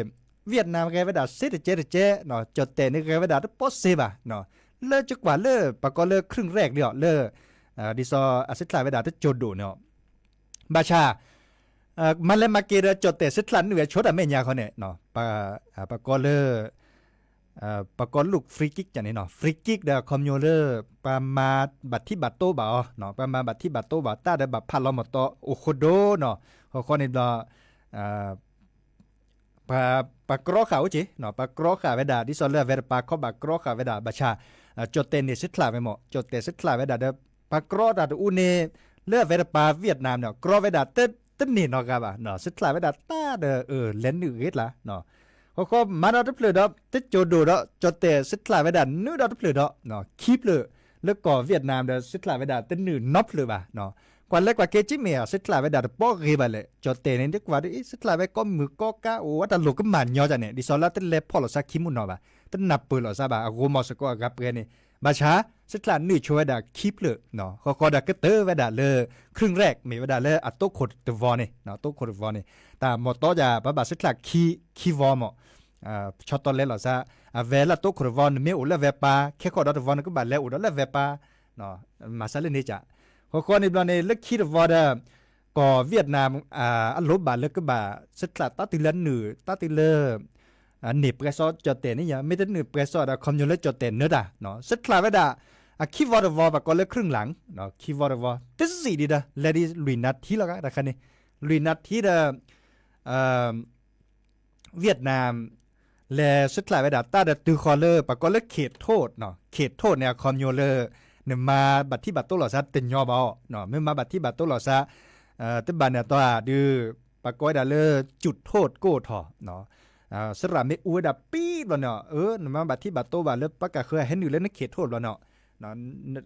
Vietnam ဂဲၤဝဲဒၣ်စ့တကဲးတကဲး, ကၠီၣ်တဲာ်န့ၣ်ဂဲၤဝဲဒၣ်တပီစ့ဘၣ်, လၢကကွၢ်လၢ ပှၤကိးလၢ ครึ่งแรก လံအီၤ လၢ ဒ်သိးအဆှၢထၢၣ်ဝဲဒၣ်တစိၢ်ဒိၣ်န့ၣ်အီၤ, ဘၣ်ဆၣ် မၤလဲၤမၤက့ၤဒီး ကၠီၣ်တဲာ်ဆှၢထၢၣ်နုာ်ဝဲဆိတၢ်မဲာ်ညါဃီန့ၣ် ပှၤကိးလၢ ပှၤကိးလိာ် free kick န့ၣ်နီၤ free kick ဒီးအခီပညီလၢ ပှၤမၤဘၣ်ထံဘၣ်တိဘၣ်အီၤ, ပှၤမၤဘၣ်ထံဘၣ်တိဘၣ်တၢ်ဒီးဘၣ်ဖးလီၤမီၢ်တီအိၣ်ဃိဒိၣ်နီၤ, ဃီဃီန့ၣ်ဘျီ ပှၤကြီဃာ်အိၣ်က့ၤ, ပှၤကြီဃာ်ဝဲဒၣ် ဒ်သိးလၢအဝဲတပၤခီဘၣ်ကြီဃာ်ဝဲဒၣ် ဘၣ်ဆၣ် ကၠီၣ်တဲာ်န့ၣ်ဆှၢထၢၣ်ဝဲမီၢ် ကၠီၣ်တဲာ်ဆှၢထၢၣ်ဝဲဒၣ်ဒီး ပှၤကြီတၢ်တအူန့ၣ် လၢအဝဲတပၢ် Vietnam န့ၣ် ကြီဝဲဒၣ်တန့ၢ်နီတဂၤဘၣ်, ဆှၢချၢးဝဲဒၣ်တၢ်ဒီး လဲၤနုာ်ဂ့ၤကျါ ဃီဃီမၤဒီးတဖျၢၣ်ဒီး တစိၤဒိၣ်ဒီး ကၠီၣ်တဲၣ် ဆှၢချၢးဝဲဒၣ်နုာ်ဒီးတဖျၢၣ်ဒီး ခံဖျၢၣ်, လၢကီၢ် Vietnam ဒီး ဆှၢချၢးဝဲဒၣ်တနုာ်နီဖျၢၣ်ဘၣ်. ကွၢ်လဲကွၢ်က့ၤက့မ့ၢ် ဆှၢချၢးဝဲဒၣ်တပီဂ့ၤဘၣ်လဲၣ်, ကၠီၣ်တဲၣ်န့ၣ် ဒ်ကွၢ်ဒ်အံၤ ဆှၢချၢးဝဲကိးမုၢ်ကိးကါ အိၣ်ဝဲတၢ်လိၣ်ကမၣ်ညီဒ်န့ၣ် ဒ်သိးလၢတလဲၤဖီၣ်လိာ်သးခံမုၢ်နီၢ်ဘၣ်, တနၢ်ပၢၢ်လိာ်သးဘၣ်, အဂီၢ်မီၢ်စ့ၢ်ကီးအဂၤပှဲၤန့ၣ်, ဘၣ်ဆၣ် ဆှၢချၢးနုာ်ဆိဝဲဒၣ်ခံဖျၢၣ်, ဃီဃီဒီးကတၢၢ်ဝဲဒၣ်လၢ ခရုၣ်ရဲၣ် မ့ၢ်ဝဲဒၣ်လၢအတိခိၣ်တဝီန့ၣ်, တိခိၣ်တဝီန့ၣ်, တၢ်မီၢ်တီယၤ ပှၤဘၣ်ဆှၢချၢးခံဝီမး ဆီတီလဲလိာ်သး, အဝဲလၢတိခိၣ်တဝီ နမ့ၢ်အိၣ်လၢအဝဲပၢ် ခဲခီဒီတဝီ နကဘၣ်လဲၤအိၣ်ဒီးလၢအဝဲပၢ်, မၤစၢၤလၢန့ၣ်က, ဃီဃီန့ၣ်ဘျီန့ၣ် လၢခံတဝီဒီး ကီၢ် Vietnam အလိၣ်ဘၣ်လၢကဘၣ်ဆှၢချၢးတၢ်တုၤလၢနုာ် တၢ်တုၤလၢ န့ၢ်ပှဲၤစီကၠီၣ်တဲၣ်န့ၣ်ယါ, မ့ၢ်တနုာ်ပှဲၤစီဒီး ခီပညီလၢကၠီၣ်တဲၣ်နၢတၢ်, ဆှၢချၢးဝဲဒၣ် အခံဝီတဝီ ပှၤကိးလၢ ခရုၣ်လၣ်, ခံဝီတဝီ တစံးဒံးဒီး လဲၤဒ်လွံၢ်နၣ်ထံလီၤဂၤတခါန့ၣ်, လွံၢ်နၣ်ထံဒီး Vietnam လဲၤဆှၢချၢးဝဲဒၣ်တၢ်ဒီးတုၤဃီၤလၢ ပှၤကိးလၢ ခေတ်ထိ ခေတ်ထိ န့ၣ် အခီပညီလၢ နမၤဘၣ်ထံၣ်ဘၣ်တိလိာ်သးတညီဘၣ်အီၤ, မ့ၢ်မၤဘၣ်ထံၣ်ဘၣ်တိလိာ်သး တဘၣ်န့ၣ်အတီၢ်ဒုး ပှၤကိးဝဲဒၣ်လၢ จุดโทษ ကိးထီၣ် သရၣ်မ့ၢ်အူဝဲဒၣ်ပံဘျီန့ၣ်, နမၤဘၣ်ထံၣ်ဘၣ်တိဘၣ်လၢပှၤကဃၢၤဟဲနုာ်လၢန ခေတ်ထိ ဘျီန့ၣ်,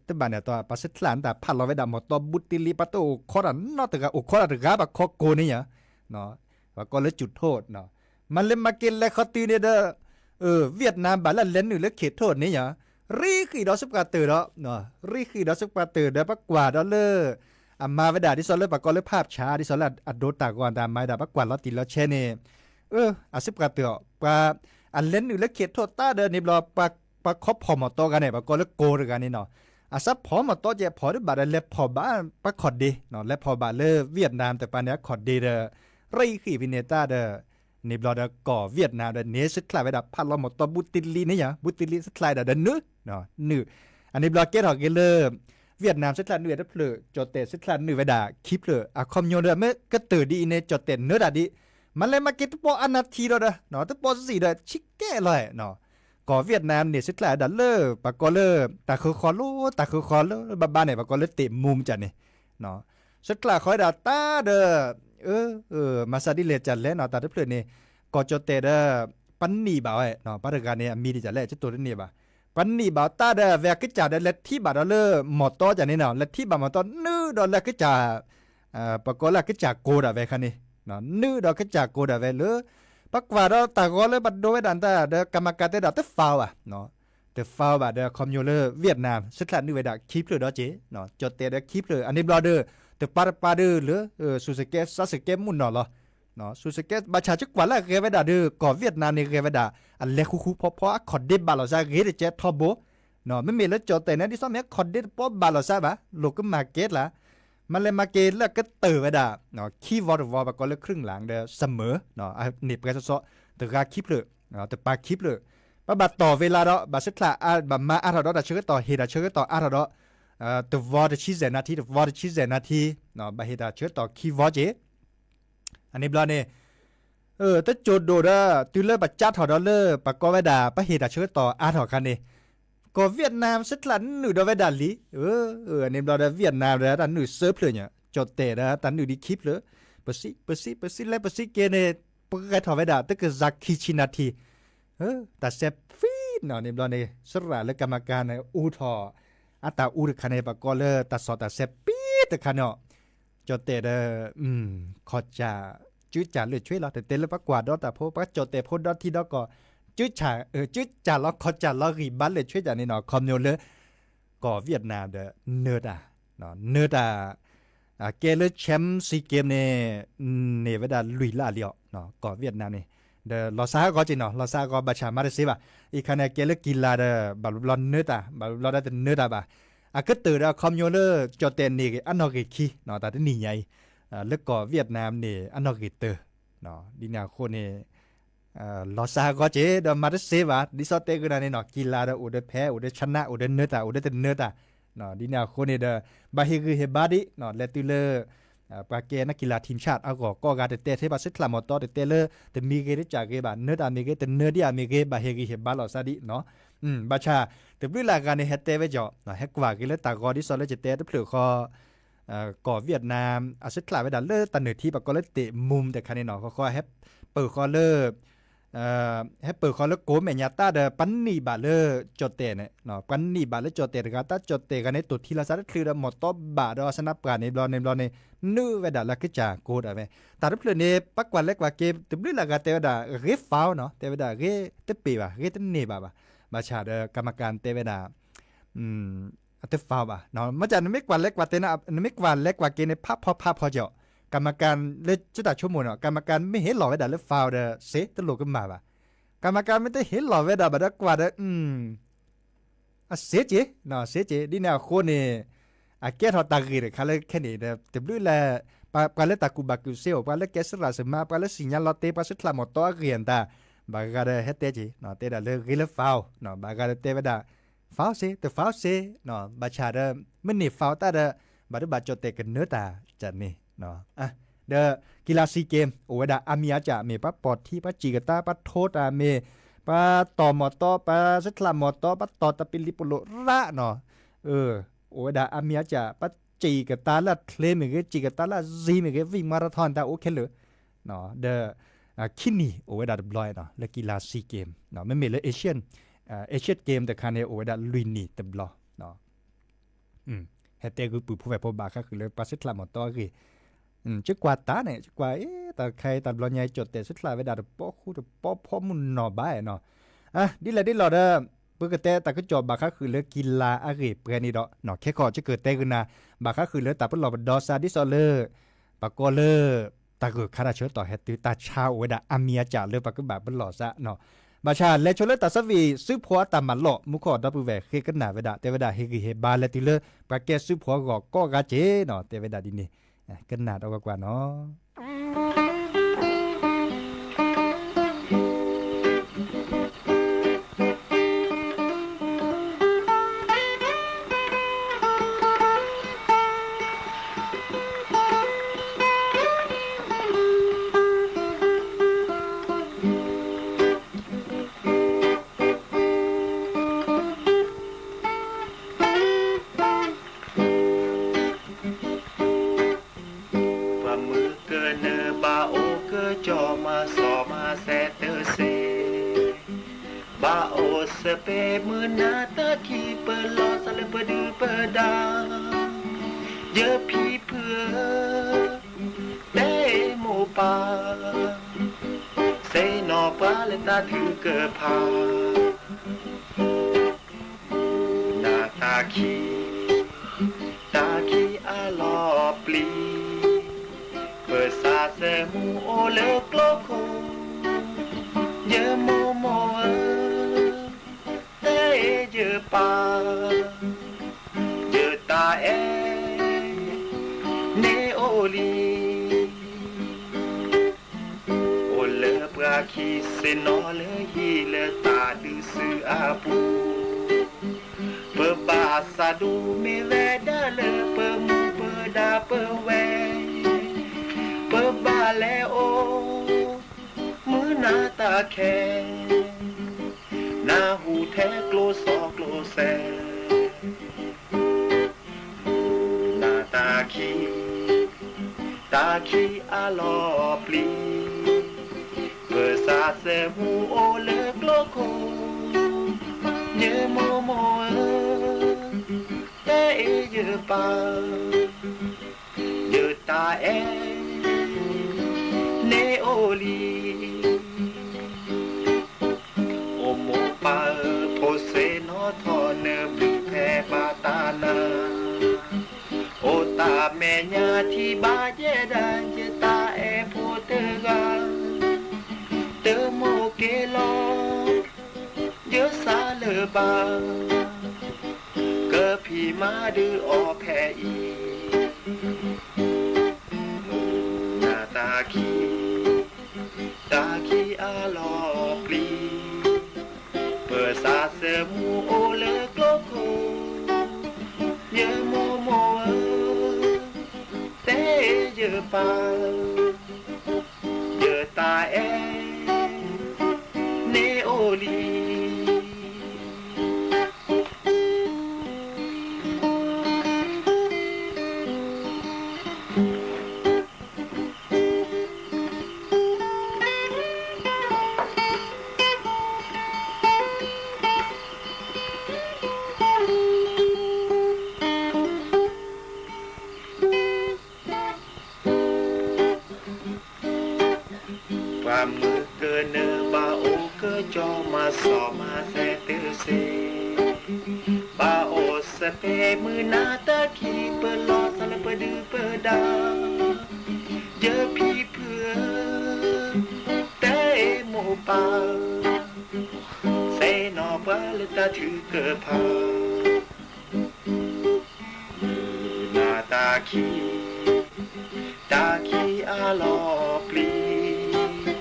တဘၣ်န့ၣ်အတီၢ် ပှၤဆှၢချၢးန့ၣ် တၢ်ဖးလီၤဝဲဒၣ်မီၢ်တီဘူတ့လံ ပှၤတအိၣ်ခိးတၢ်နီတဂၤ အိၣ်ခိးတၢ်တဂၤ ပှၤခိးကိးန့ၣ်ယါ ပှၤကိးလၢ จุดโทษ, မၤလဲၤမၤက့ၤလဲၤခီတုၤန့ၣ်ဒီး Vietnam ဘၣ်လၢလဲၤနုာ်လၢ ခေတ်ထိ န့ၣ်ယါ, ရံဃံးဒီးစုပှၤတၢၢ်ဒီး, ရံဃံးဒီးစုပှၤတၢၢ်ဒီး ပှၤကွၢ်ဒီးလၢ အမၤဝဲဒၣ်ဒ်သိးလၢပှၤကိးလၢ ภาพช้า ဒ်သိးလၢအဒိတၢ်ဂီၤတၢ်မၤဝဲဒၣ် ပှၤကွၢ်လီၤတံၢ်လီၤဆဲးန့ၣ်, အစုပှၤတၢၢ်အီၤ ပှၤ အလဲၤနုာ်လၢ ခေတ်ထိ တၢ်ဒီးန့ၣ်ဘျီ ပှၤခီဖီၣ်မီၢ်တီဂၤန့ၣ် ပှၤကိးလၢကိးတဂၤန့ၣ်နီၤ, အစးဖီၣ်မီၢ်တီကဲး ဖီၣ်တဘၣ်ဒီး လဲၤဖီၣ်ဘၣ် ပှၤခီၣ်ဒ့, လဲၤဖီၣ်ဘၣ်လၢ Vietnam တပၤန့ၣ် အခီၣ်ဒ့ဒီး ရံဃံးဖဲန့ၣ်တၢ်ဒီး န့ၣ်ဘျီဒီးကီၢ် Vietnam ဒီးန့ၣ် ဆှၢချၢးဝဲဒၣ်ဖးလီၤမီၢ်တီဘူတ့လံန့ၣ်ယါ, ဘူတ့လံဆှၢချၢးဝဲဒၣ်ဒီးနုာ်, နုာ်, အန့ၣ်ဘျီကဲထီၣ်က့ၤလၢ Vietnam ဆှၢချၢးနုာ်ဝဲတဖျၢၣ်, ကၠီၣ်တဲၣ်ဆှၢချၢးနုာ်ဝဲဒၣ်ခံဖျၢၣ်, အခီပညီဒီး မ့ၢ်ကတၢၢ်ဒ်အံၤန့ၣ် ကၠီၣ်တဲၣ်နၢတၢ်ဒ်, မၤလဲၤမၤက့ၤတပီအါနၢ်ထံဒီးဒီး တပီစံးဒီးဆံးကဲလီၤ, ကီၢ် Vietnam န့ၣ် ဆှၢချၢးဝဲဒၣ်လၢ ပှၤကိးလၢ တၢ်ဃၢၤဃီၤလၢ တၢ်ဃၢၤဃီၤလၢဘၣ်ဘၣ်န့ၣ် ပှၤကိးလၢ เตะมุม ကန့ၣ် ဆှၢချၢးဃီၤဝဲဒၣ်တၢ်ဒီး မၤစၢၤဒ်လဲၣ်ကလဲၣ်နီၤ တၢ်တဖျၢၣ်န့ၣ် ကီၢ်ကၠီၣ်တဲၣ်ဒီး ပနံၣ်ဘၣ်ဝဲ, ပှၤတဂၤန့ၣ် အမံၤဒ်လဲၣ် ကတိၤတန့ၢ်ဘၣ်, ပနံၣ်ဘၣ်တၢ်ဒီး အဝဲအကစၢ်ဒီး လဲၤထံၣ်ဘၣ်ဒီးလၢမီၢ်တီကန့ၣ်နီၤ, လဲၤထံၣ်ဘၣ်မီၢ်တီ နုာ်ဒီးလၢအကစၢ် ပှၤကိးလၢအကစၢ်ကိးဒၣ်ဝဲခါန့ၣ်, နုာ်ဒီးကစၢ်ကိးဒၣ်ဝဲလၢ ပှၤကွၢ်ဒီးတၢ်ဂီၤလၢပဒိဝဲဒၣ်တၢ်ဒီး ကမၤကၤတဲဒၣ်တဖးဘၣ် တဖးဘၣ်ဒီး အခီပညီလၢ Vietnam ဆှၢချၢးနုာ်ဝဲဒၣ်ခံဖျၢၣ်ဒီးက့ၤ, ကၠီၣ်တဲၣ်ဒီးခံဖျၢၣ် အန့ၣ်ဘျီဒီး တပၤတပၤဒီးလၢ စူၢ်စကဲးစးစကဲးမုၢ်နီၢ်လီၤ, စူၢ်စကဲး ဘၣ်ဆၣ်ကကွၢ်လၢအဂဲၤဝဲဒၣ်ဒီး ကီၢ် Vietnam န့ၣ် ဂဲၤဝဲဒၣ် အလဲၤဃူဃူဖိးဖိး အခီၣ်ဒ့ဘၣ်လိာ်သးဂ့ၤတကဲးထီဘိ, မ့မ့ၢ်လၢကၠီၣ်တဲၣ်န့ၣ် ဒ်သိးမ့ၢ်အခီၣ်ဒ့တပီဘၣ်လိာ်သးဘၣ် လိၣ်ကမၤကဲကျါ မၤလဲၤမၤက့ၤလၢအကတၢၢ်ဝဲဒၣ် ခံဝီတဝီ ပှၤကိးလၢ ครึ่งหลัง ဒီး เสมอ န့ၢ်ပှဲၤစီစီ တဂၤခံဖျၢၣ် တပၤခံဖျၢၣ်, ပဘၣ်တီၢ်ဝဲလၢဒီး ဘၣ်ဆှၢချၢး ဘၣ်မၤအါထီၣ်ဒီးတၢ်ဆၢကတီၢ် ဟ့ၣ်တၢ်ဆၢကတီၢ်အါထီၣ်ဒီး တဝီတဆံစဲးနၣ်ထံ တဝီတဆံစဲးနၣ်ထံ, ဘၣ်ဟ့ၣ်တၢ်ဆၢကတီၢ်ခံဝီက့ၤ အန့ၣ်ဘျီန့ၣ် တစိၢ်ဒိၣ်ဒီး တုၤလၢပကးထီၣ်ဒီးလၢ ပှၤကိးဝဲဒၣ် ပဟ့ၣ်တၢ်ဆၢကတီၢ်အါထီၣ်ခါန့ၣ် ကီၢ် Vietnam ဆှၢချၢးနုာ်ဒီးဝဲဒၣ်လံ, အန့ၣ်ဘျီဒီး Vietnam ဒီးတၢ်နုာ်သၢဖျၢၣ်ညါ ကၠီၣ်တဲၣ်ဒီးတၢ်နုာ်ဒံးခံဖျၢၣ်, ပစံး ပစံး ပစံးလဲၤပစံးက့ၤန့ၣ် ပဂဲၤထီၣ်ဝဲဒၣ် တကစၢ်ခံဆံနၣ်ထံ တၢ်စဲးပံနီၤန့ၣ်ဘျီန့ၣ် စရၣ်လၢကမၤကၤန့ၣ် အူထီၣ် အတၢ်အူတခါန့ၣ် ပှၤကိးလၢတၢ်စီၣ်တၢ်စဲးပံတခါန့ၣ် ကၠီၣ်တဲၣ်ဒီး ခီၣ်စၢ် ကၠူကၠၢ်လၢာ်ဆွ့လီၤ တတဲလၢပှၤကွၢ်ဒီတၢ်ဖိ ပှၤကၠီၣ်တဲၣ်ဖိဒီထံဒီကီၢ် ကၠူကၠၢ်လီၤ ခီၣ်စၢ်လီၤဂံၢ်ဘါလၢာ်ဆွ့ကန့ၣ်နီၤ ခီပညီလၢ ကီၢ် Vietnam ဒီး နၢတၢ် နၢတၢ် ကဲလၢ champ SEA Games န့ၣ် န့ၢ်ဝဲဒၣ်လွံၢ်လါလံအီၤ ကီၢ် Vietnam န့ၣ် ဒီးလီၤစၢ်ဟးဂီၤက့ၤနီၤ လီၤစၢ်ဟးဂီၤ ဘၣ်ဆၣ်မၤတသ့ဘၣ် အံၤခါန့ၣ် ကဲလၢကံလၤဒီး ဘၣ်ဘျီဘျီနၢတၢ် ဘၣ်ဘျီဘျီဒီးတနၢတၢ်ဘၣ် အကတၢၢ်ဒီးအခီပညီလၢ ကၠီၣ်တဲၣ်န့ၢ်ဂ့ၤအနီၣ်ဂံၢ်ခံ တၢ်တနံၣ်ညါအံၤ လၢကီၢ် Vietnam န့ၣ် အနီၣ်ဂံၢ်တၢ ဒ်န့ၣ်အဃိန့ၣ် လီၤစၢ်ဟးဂီၤက့ၤ ဒီးမၤတသ့ဘၣ် ဒ်သိးတဲဂ့ၤနၤန့ၣ်နီၤ ကံလၤဒီးအိၣ်ဒီးဖဲ အိၣ်ဒီးဆနါ အိၣ်ဒီးနၢတၢ် အိၣ်ဒီးတနၢတၢ် ဒ်န့ၣ်အဃိန့ၣ်ဒီး ဘၣ်ဟ့ၣ်ဂံၢ်ဟ့ၣ်ဘါဒံး လဲၤတုၤလၢ ပှၤကဲနကံလၤ ทีมชาติ အဂီၢ် ကိးဂၤတတဲထဲ ပှၤဆှၢချၢးမီၢ်တီ တတဲလၢ တမံၤဂ့ၤတကးဂ့ၤဘၣ် နၢတၢ်မ့ၢ်ဂ့ၤ တနၢဒံးဧါမ့ၢ်ဂ့ၤ ဘၣ်ဟ့ၣ်ဂံၢ်ဟ့ၣ်ဘါလိာ်သးဒံးနီၤ ဘၣ်ဆၣ် တဘျုးလၢ်ဂၤန့ၣ် ဟဲတဲဝဲကီး ဟဲကွၢ်က့ၤလၢတၢ်ဂီၤဒ်သိးလၢယတဲတဖျၢၣ်ဃီ ကီၢ် Vietnam အစၢၣ်ချးဝဲဒၣ်လၢတၢ်နုၢ်ထံ ပကိးလၢ တ့ၢ်မူမ် တခါန့ၣ်နီၤ ဃီဃီဟဲပၢၤဃီလၢ ဟဲပၢၤဃီလၢကိးမဲာ်ညါတၢ်ဒီး ပှၤနံၣ်ဘၣ်လၢကၠီၣ်တဲၣ်န့ၣ် ပှၤနံၣ်ဘၣ်လၢကၠီၣ်တဲၣ်တဂၤ တၢ်ကၠီၣ်တဲၣ်တဂၤန့ၣ် တိၢ်ထံလီၤစးတချုးဒီး မိၢ်တီဘၣ်ဒီးအစနၢပှၢ်န့ၣ်ဘျီန့ၣ်ဘျီန့ၣ် နုာ်ဝဲဒၣ်လၢကစၢ်ကိးဒၣ်ဝဲ တၢ်တဖျၢၣ်န့ၣ် ပှၤကွၢ်လဲၤကွၢ်က့ၤ တဘျုးလၢအဂၤတဲဝဲဒၣ် ဂ့ၤ foul နီၤ တဲဝဲဒၣ် ဂ့ၤတပ့ၤဘၣ် ဂ့ၤတန့ၢ်ဘၣ်ဘၣ် ဘၣ်ဆၣ်ဒီး ကမၤကၤတဲဝဲဒၣ် အတ foul ဘၣ် မ့ၢ်က နမ့ၢ်ကွၢ်လဲၤကွၢ်တဲန့ၣ် နမ့ၢ်ကွၢ်လဲၤကွၢ်က့ၤန့ၣ် ဖးဖီဖးဖီကီး ကမၤကၤလၢကတၢ်ဆိကမိၣ်န့ၣ် ကမၤကၤမ့ၢ်ဟ့ၣ်လီၤဝဲဒၣ်လၢ foul ဒီး စ့ တလိၣ်ကမၣ်ဘၣ် ကမၤကၤမ့ၢ်တဟ့ၣ်လီၤဝဲဒၣ်ဘၣ်ဒီးကွၢ်ဒီး အစ့က့ၤ စ့က့ၤ ဒ်န့ၣ်အဃိန့ၣ် အကဲထီၣ်တၢ်ဂ့ၢ်တခါလၢခဲန့ၣ်ဒီး တဘျုးလၢ ပှၤလၢတၢ်ကူၣ်ဘၣ်ကူၣ်သ့အိၣ် ပှၤလၢကဲစရၣ်စမါ ပှၤလၢစံၣ်ညါလီၤတ့ ပှၤစၢၣ်ချးမိၢ်တီအဂ့ၢ်အတၢ် ဘၣ်ဂၤဒီးဟဲတဲက့ၤ တဲဒၣ်လၢဂ့ၤလၢ foul ဘၣ်ဂၤဒီးတဲဝဲဒၣ် foul စ့ တ foul စ့ ဘၣ်ဆၣ်ဒီး မ့ၢ်န့ၢ် foul တၢ်ဒီး ဘၣ်ဒိဘၣ်ကၠီၣ်တဲၣ်ကနၢတၢ်တၢ်န့ၣ် ဒီးကံလၤ Sea Games အိၣ်ဝဲဒၣ်အါမံၤအါကၢ် မ့ၢ်ပှၤပိာ်ထံ ပှၤစံၣ်ကသါ ပှၤထိတၢ်မ့ၢ် ပှၤတီၢ်မိၢ်တီ ပှၤစၢၣ်ချးမိၢ်တီ ပှၤတီၢ်တၢ်ပလံၤပလိာ်ရၣ်နီၤ အိၣ်ဝဲဒၣ်အါမံၤအါကၢ် ပှၤစံၣ်ကသါလၢအချ့မ့ၢ်ဂ့ၤ စံၣ်ကသါလၢအစံၤမ့ၢ်ဂ့ၤ ဝံၣ်မၤရထီၣ်န့ၣ် တၢ်အိၣ်ခဲလၢာ် ဒီး ခံနံၣ်အိၣ်ဝဲဒၣ်တဘျီနီၤ လၢကံလၤ Sea Games မ့မ့ၢ်လၢ Asian Asian Games တခါန့ၣ် အိၣ်ဝဲဒၣ်လွံၢ်နံၣ်တဘျီ ဟဲတဲဂုာ်ပုၢ်ဖိဝဲၢ်ဖိဘၣ်ဃးဃုာ်လၢပှၤစၢၣ်ချးမိၢ်တီအဂ့ၢ် ကကွၢ်တၢ်န့ၣ် ကကွၢ်အ့ တၢ်တခါအံၤတၢ်ဘျီညါအံၤ ကၠီၣ်တဲၣ်စၢၣ်ချးဝဲဒၣ်တပီဃူတပီဖိမုၢ်နီၢ်ဘၣ်နီၤ ဒ်လဲၣ်ဒ်လဲၣ်ဒီး ပကတဲတၢ်ကစီၣ်ဘၣ်ဃးဃုာ်လၢကံလၤအဂ့ၢ်ပှဲၤန့ၣ်ဒီး ခဲခီကကၢၢ်တဲဂုာ်နၤ ဘၣ်ဃးဃုာ်လၢတၢ်ပလီၢ်ပဒီစးဒ်သိးလၢ ပကိးလၢ တၢ်ဂၢၢ်ခါတၢ်ဆၢကတီၢ်ဟဲတုၤ တၢ်ဆါအိၣ်ဝဲဒၣ်အါမံၤအါကၢ်လၢပကဘၣ်ပလီၢ်စးနီၤ ဘၣ်ဆၣ်လဲၤဆိလၢတၢ်ဆၢဝံၣ် စုဖှီအတၢ်မၤလီၢ် မူခိၣ်ဒီပုၢ်ဝဲၢ်ဃ့ကနၣ်ဝဲဒၣ် တဲဝဲဒၣ်ဟ့ၣ်ဂံၢ်ဟ့ၣ်ဘါလဲၤတုၤလၢ ပှၤကဲစုဖှီအဂီၢ်ကိးဂၤက့ၤနီၤ တဲဝဲဒၣ်ဒ်န့ၣ် ကနၣ်ဒီးကွၢ်ကွၢ်နီၤ ပှၤမုၢ်ကနၢဘၣ်အိၣ်ကၠီမၤစီၤမၤစဲတစ့ ဘၣ်အိၣ်စဲးပဲမုၢ်နၤတၢ်ခံပလီၢ်စးလၢပဒုၣ်ပဒါ ယဖံဖုဧၢ တဲမိၢ်ပၢ် စဲးနီၢ်ပှၤလၢတၢ်ထုကဖၣ် နၤတၢ်ခံ တၢ်ခံအလီၤပျံၤ ပစးစဲးမူအိၣ်လၢကျိခိၣ် ယမိၢ်မိၢ်ဧၢ တဲယပၢ် ယတၢ်အဲၣ် န့ၣ်အိၣ်လံ အိၣ်လၢပှၤခံစ့ၢ်နီၤလၢဟံၣ်လၢတၢ်ဒုးစုအပူၤ ပဘၣ်စးဒူမ့ၢ်ဝဲဒၣ်လၢပမူပဒါပဝဲ ပဘၣ်လဲၤအိၣ် မုၢ်နၤတၢ်ခဲ နၢ်ဟူထဲကျိစီကျိစဲး နၤတၢ်ခံ တၢ်ခံအလီၤပျံၤ ပစးစဲးမူအိၣ်လၢကျိခိၣ် ယမိၢ်မိၢ်ဧၢ တဲယပၢ် ယတၢ်အဲၣ် န့ၣ်အိၣ်လံ အိၣ်မိၢ်ပၢ်ဧၢ ဖိစ့ၢ်နီၤထီၣ်နဘျုးဖဲဘၣ်တၢ်နၤ အိၣ်တၢ်မဲာ်ညါထံၣ်ဘၣ်ယဲဒၣ် ယတၢ်အဲၣ်ဖိတဂၤ တမိၢ်က့ၤလီၤ ယစးလၢၤဘၣ် ကဖံးမၤဒုးအီၤဖဲအံၤ နၤတၢ်ခံ တၢ်ခံအလီၤပျံၤ ပစးစဲးမူအိၣ်လၢကျိခိၣ် ယမိၢ်မိၢ်ဧၢ တဲယပၢ် ယတၢ်အဲၣ် န့ၣ်အိၣ်လံ မုၢ်ကနၢဘၣ်အိၣ်ကၠီမၤစီၣ်မၤသဲတစ့, ဘၣ်အိၣ်စဲးဖဲမုၢ်နၤတၢ်ခံ ပလီၢ်သးလၢပဒုၣ်ပဒါ, ယဖံဖုဧၢ, တဲမိၢ်ပၢ်, သ့ၣ်နီၣ်ပှၤလၢတၢ်ထုကဖၣ် မုၢ်နၤတၢ်ခံ, တၢ်ခံအလီၢ်ပျံၤ,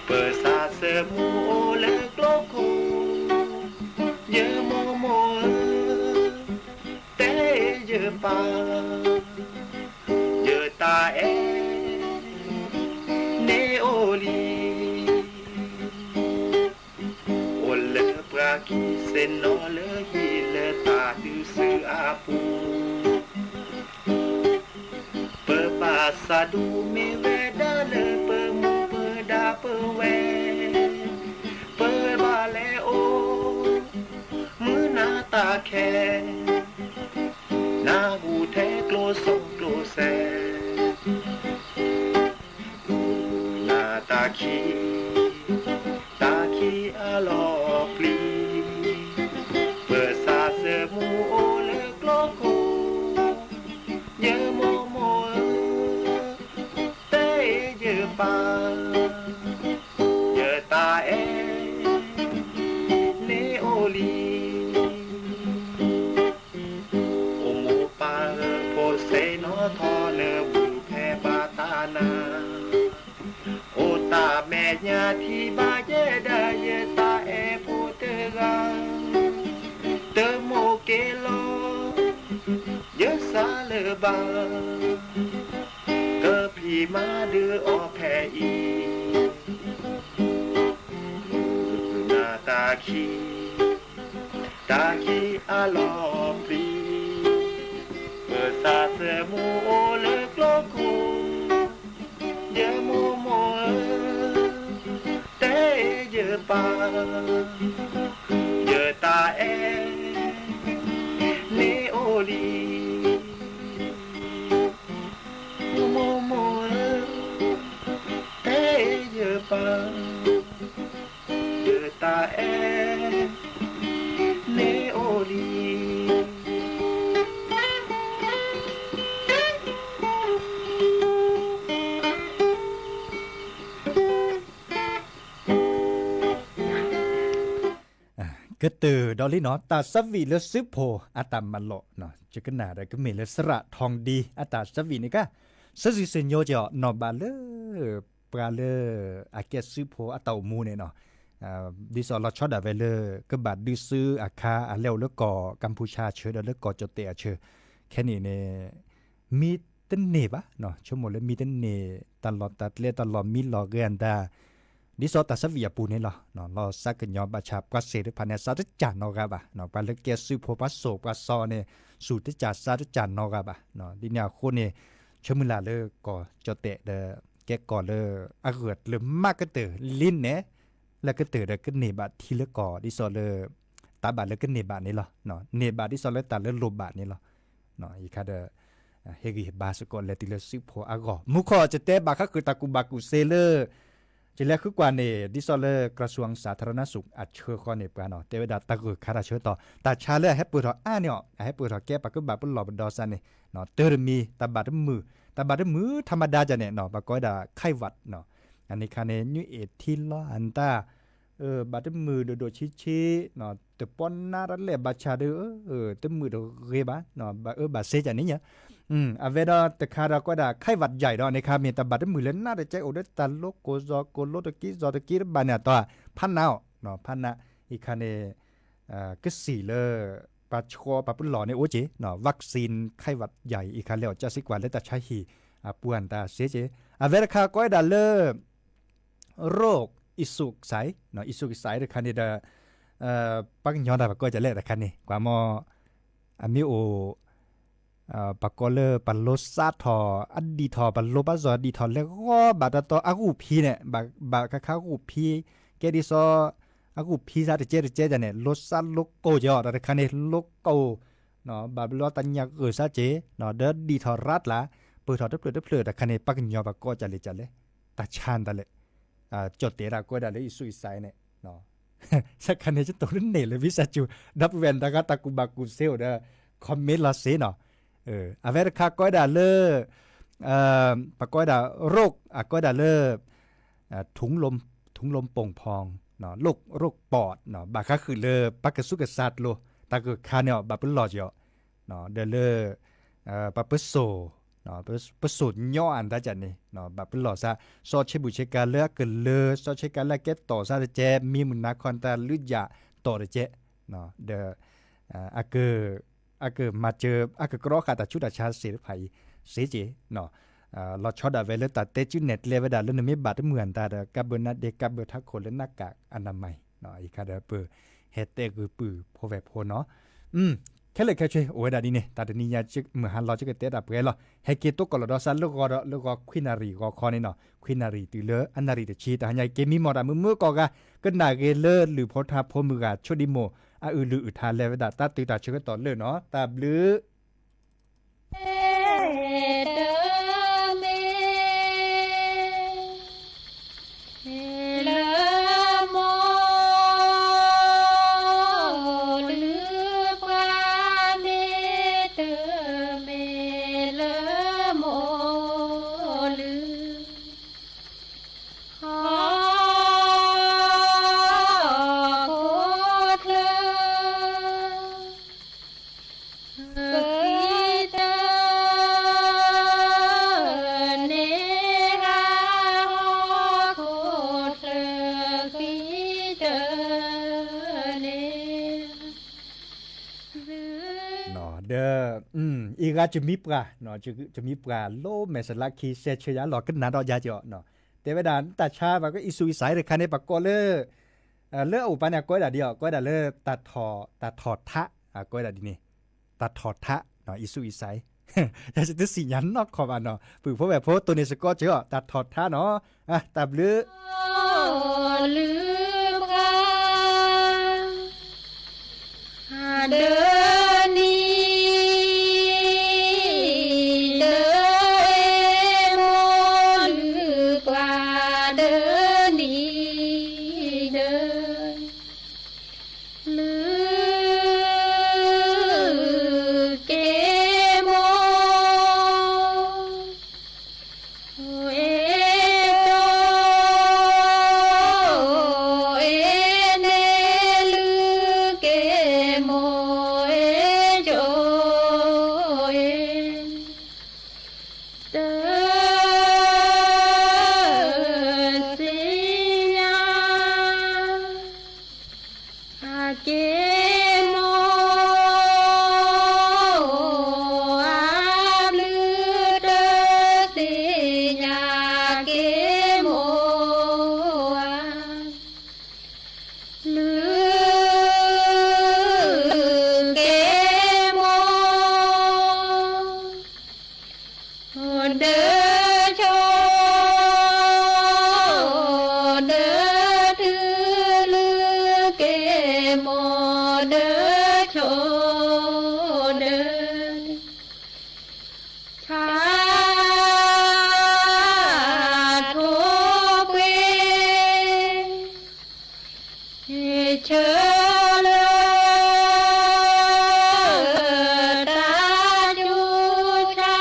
ပသးသမူအိၣ်လၢကျိခိၣ်, ယမိၢ်မိၢ်ဧၢ, တဲယပၢ်, ယတၢ်အဲၣ်န့ၣ်အိၣ်လံ အိၣ်လၢပှၤခံသ့ၣ်နီၣ်လၢဟံၣ်လၢတၢ်ဒုးစုအပူၤ, ပဘၣ်သးဒူမ့ၢ်ဝဲဒၣ်လၢပမူပဒါပဝဲၢ်, ပဘၣ်လဲၤအိၣ် မုၢ်နၤတၢ်ခဲ, နၢ်ဟူထဲကျိစီကျိစဲး မုၢ်နၤတၢ်ခံ, တၢ်ခံအလီၢ်ပျံၤ, ပသးသမူအိၣ်လၢကျိခိၣ်, ယမိၢ်မိၢ်ဧၢ, တဲယပၢ်, ယတၢ်အဲၣ်န့ၣ်အိၣ်လံ အိၣ်မိၢ်ပၢ်ဧၢ ဖိသ့ၣ်နီၣ်ထီၣ်နၢ်ဘူၣ်ဖဲဘၣ်တၢ်နါ, အိၣ်တၢ်မဲာ်ညါထံၣ်ဘၣ်ယဲဒၣ်ယတၢ်အဲၣ်ဖိတဂၤ, တမိၣ်က့ၤလီၤ ယစးလၢၤဘၣ်, ကဖံးမၤဒုးအီၤဖဲအံၤ မုၢ်နၤတၢ်ခံ, တၢ်ခံအလီၢ်ပျံၤ, ပသးသမူအိၣ်လၢကျိခိၣ်, ယမိၢ်မိၢ်ဧၢ, တဲယပၢ်, ယတၢ်အဲၣ်န့ၣ်အိၣ်လံ မိၢ်မိၢ်ဧၢ, တဲယပၢ်, ယတၢ်အဲၣ်န့ၣ်အိၣ်လံ. ကတၢၢ်ဒီးလံနီၤ တၢ်ဆၢဝံၣ်လၢစုဖိအတၢ်မၤလိာ်, ယကနၣ်ဒီးကမ့ၢ်လၢစရၣ်ထီၣ်ဒံအတၢ်ဆၢဝံၣ်န့ၣ်ကါ, ဆၢစံၣ်ဆၢညိက့ၤအီၤနီၢ်ဘၣ်လၢ ပှၤလၢ အကဲစုဖိအတၢ်အိၣ်မူန့ၣ်နီၤ, ဒ်သိးလီၤဆီဒၣ်ဝဲလၢ ကဘၣ်ဒုးစုအခါ အလဲၤအိၣ်လၢကီၢ်ကမ်ပူၤဆါအဆၢ ဒီးလၢကီၢ်ကၠီၣ်တဲၣ်အဆၢ, ခဲန့ၣ်န့ၣ် မံတန့ၢ်ဘၣ်, ဆိကမိၣ်လၢမံတန့ၢ် တၢ်လီၢ်တၢ်ကျဲ တၢ်လီၢ်မံလီၢ်ဂ့ၤအတၢ် ဒ်သိးတၢ်ဆၢဝံၣ်အပူၤန့ၣ်လီၤ. လီၤစးကညီၤဘၣ်ဆၣ် ပှၤစဲးတဖၣ်န့ၣ် စးတစၢ်နီတဂၤဘၣ်. ပှၤလၢကဲစုဖိ ပှၤစိာ်ပှၤစီၤန့ၣ် စူၢ်တစၢ်စးတစၢ်နီတဂၤဘၣ်. ဒ်န့ၣ်အဃိန့ၣ် ဆၢမုၢ်လၢ်လၢကီၢ်ကၠီၣ်တဲၣ်ဒီး ကဲကီၢ်လၢ အဂၢၢ်ကျၢၤမးကတၢၢ်လံန့ၣ် လၢကတၢၢ်ဒီးကန့ၢ်ဘၣ်ထံလၢကီၢ် ဒ်သိးလၢ တၢ်ဘၣ်လၢကန့ၢ်ဘၣ်န့ၣ်လီၤ. န့ၢ်ဘၣ်ဒ်သိးလၢတၢ်လၢလိၣ်ဘၣ်န့ၣ်လီၤ. ယခါဒီး ဟ့ၣ်ဂံၢ်ဟ့ၣ်ဘါစ့ၢ်ကီး လဲၤတုၤလၢစုဖိအဂီၢ် မူခိၣ် ယတဲဘၣ်ဃးဃုာ်တၢ်ကူၣ်ဘၣ်ကူၣ်သ့လၢ ယလဲၤဃုကွၢ်န့ၣ် ဒ်သိးလၢ ကရၢၡူၢ်စးထရနၢၣ်စူၣ် အဆၢဃီန့ၣ် ပှၤနီၤ တဲဝဲဒၣ်တၢ်ဂၢၢ်ခါတၢ်ဆၢကတီၢ် တၢ်ဆါလၢအဟဲပၢၢ်ထီၣ်အါန့ၢ်အီၤ အဟဲပၢၢ်ထီၣ်ကဲပှၤကဘၣ်ပလီၢ်ပဒီစးန့ၣ် တၢ်တမံၤ တၢ်ဘၣ်တမုာ် တၢ်ဘၣ်တမုာ်ထးမဒါကန့ၣ်နီၤ ပှၤကိးဝဲဒၣ် ไข้หวัดနီၤ အန့ၣ်ခါန့ၣ် ညွၢ်အ့ၣ်ထံလီၤအတၢ် ဘၣ်တမုာ်ဒိၣ်ဒိၣ်ဆံးဆံး တပီနါတလဲၣ်ဘၣ်ဆၣ်ဒီး တမုာ်တဂ့ၤဘၣ် ဘၣ်အၢဘၣ်စ့ကန့ၣ် အဝဲဒီးတခါဒီးကွဲးဒၣ် ไข้หวัดใหญ่ဒီး န့ၣ်ခါမ့ၢ်တၢ်ဘၣ်တမုာ်လၢနးတကဲအိၣ်ဒီးတၢ်လိကိၢ်စီၤကိၢ်လိတကံစီၤတကံတဘၣ်န့ၣ်အတီၢ် ဖးနးအီၤ ဖးနး အံၤခါန့ၣ် ကစံၣ်လၢ ပှၤဆှီပှၤပလီၢ်န့ၣ်အိၣ်က့ၤ วัคซีนไข้หวัดใหญ่ အံၤခါလဲၤအီၤကစ့ၢ်ကွၢ်လၢတၢ်ဆါဟံၣ် အပှၤတၢ်စ့က့ၤ အဝဲတခါကွဲးဒၣ်လၢ โรคอิสุกไส อิสุกไส တခါန့ၣ်ဒီး ပှၤကညီတၢ်ပကိးကလဲၣ်တခါန့ၣ် ကွၢ်မီၢ် အမ့ၢ်အိၣ် ပှၤကိးလၢပှၤလိစးထီၣ် အဒံၣ်ထီၣ် ပှၤလိပှၤစီၤဒံၣ်ထီၣ်လဲၤဂီၤဘၣ်တတီၤအဂုၢ်ဖံးန့ၣ် ဘၣ်ခါခါအဂုၢ်ဖံး ကဲဒ်သိး အဂုၢ်ဖံးစးတကဲတကဲန့ၣ် လိစးလိကိၢ်က့ၤအီၤ တၢ်တခါန့ၣ် လိကိၢ် ဘၣ်ဘျီတၢ်ညၣ်ဂုာ်စးက့ၤ ဒီးဒံၣ်ထီၣ်ရါတလး ပၢၢ်ထီၣ်တဖျၢၣ်တဖျၢၣ် တၢ်ခါန့ၣ် ပှၤကညီပှၤကိးကလဲၣ်ကလဲၣ် တၢ်ဆါတၢ်လဲၣ် ကၠီၣ်တဲာ်ဒၣ်ကိးဝဲဒၣ်လၢအံၣ်စူၣ်အံၣ်စဲးန့ၣ်, စခါန့ၣ် ယတိၢ်လၢန့ၣ်လၢ ဝံစၢ်စူၤ ဒီပုၢ်ဝဲၢ်တဂၤတၢ်ကူၣ်ဘၣ်ကူၣ်သ့အိၣ်ဒီး comment လီၤစ့ၢ်နီၤ, အဝဲတခါကိးဝဲဒၣ်လၢ ပကိးဝဲဒၣ် ရိး အကိးဝဲဒၣ်လၢ ထုံးလုံး ထုံးလုံးပိူင်ဖီ ရိး ရိးပီး ဘၣ်ဃးဃုာ်လၢပကဆူးကဆါကျိၤ တၢ်ကခါန့ၣ်အီၤ ဘၣ်ပလီၢ်က့ၤအီၤ, ဒီးလၢ ပပစိာ် ပစိာ်ညီအတၢ်ကန့ၣ် ဘၣ်ပလီၢ်စး စီၤဆ့ဘူၣ်ဆ့ကၤလၢအကလၢၤ စီၤဆ့ကၤလၢအကဲတီၢ်စးတကဲး မံမုၢ်နၤခီတၢ်လုၢ်ယၣ်တီၢ်တကဲး, ဒီး အက အကမၤစၢၤ အကကြီဃာ်တၢ်ဆူးတၢ်ဆါစ့ၢ်တဖၣ်အံၤ စ့ၢ်ကီး လီၤဆီဒၣ်ဝဲလၢတၢ်တဲစုနဲၣ်ကျဲဝဲဒၣ်လၢနမ့ၢ်ဘၣ်တမုာ်အတၢ်ဒီး ကးဘၢနါဒ့ ကးဘၢထးခိၣ်လၢနးကၣ်အနမၤအံၤ အံၤခါဒီးပ ဟဲတဲဂုာ်ပုၢ်ဖိဝဲၢ်ဖိနီၤ, ခဲလၢာ်ခဲဆ့ အိၣ်ဝဲဒၣ်ဒ်န့ၣ် တၢ်တနံၤညါ မုၢ်ဟါလီၤ ယကတဲတၢ်ပှဲၤလီၤ ဟဲက့ၤတိကိၢ်လီၤဒီးစးလၢဂီၤဒီး လၢဂီၤခွံနၣ်ရံၣ်ဂီၤခီန့ၣ်နီၤ ခွံနၣ်ရံၣ်တုၤလၢအနၣ်ရံၣ်တဆံ တဟါညါအံၤ က့ၤမံမီၢ်တၢ်မုာ်မုာ်ကိးဂၤ ကနၣ်ဂ့ၤလၢလုၢ်ဖိထါဖိမုၢ်ဂၤ ဆိဒံမိၢ် အအုၣ်လုၢ်အုၣ်ထါလဲၤဝဲဒၣ် တၢ်တုၤတၢ်ဆၢကတီၢ်လၢနီၤ တၢ်ဘျုး ဒီး အံၤဂၤ ကမံပှၤ ကမံပှၤလိမဲာ်စလါခံ စဲးဆၢယၤလီၤ ကနၣ်ဒီးယၤကီး တဲဝဲဒၣ် တၢ်ဆါဘၣ်ကအံၣ်စူၣ်အံၣ်စဲးတခါန့ၣ် ပကိးလၢ လၢအအိၣ်ပာ်န့ၣ် အကိးဝဲဒၣ်ဒ်အီၤ ကိးဝဲဒၣ်လၢ တၢ်ထီၣ်ထါ ကိးဝဲဒၣ်ဒ်န့ၣ် တၢ်ထီၣ်ထါ အံၣ်စူၣ်အံၣ်စဲး ယတသ့ၣ်ညါနီၢ်ခီဘၣ်နီၤ ပုၢ်ဖိဝဲၢ်ဖိ တိၢ်န့ၢ်စ့ၢ်ကီးကီး တၢ်ထီၣ်ထါနီၤ တၢ်ဘျုး လုၢ်ပှၤ ဒၢနံၤ ဒၢအ့မိၢ် လုၢ်ပှၤ ဒၢနံၤ ဒၢ လုၢ်က့မိၢ် အဲၣ်ကၠိ အဲၣ်န့ၣ် လုၢ်က့မိၢ် အဲၣ်ကၠိ အဲၣ် တၢ် သ့ၣ်ညါ အက့မိၢ် အဘျုးတၢ်သ့ၣ်ညါ အက့မိၢ် လုၢ် က့မိၢ် ဒၢကၠိ ဒၢတုၤ လုၢ်က့မိၢ် ဒၢကၠိ ဒၢ ဆါ ထိၣ်ပှ့ၤ ဆၢလၢ တၢ်ယူၤ ဆါ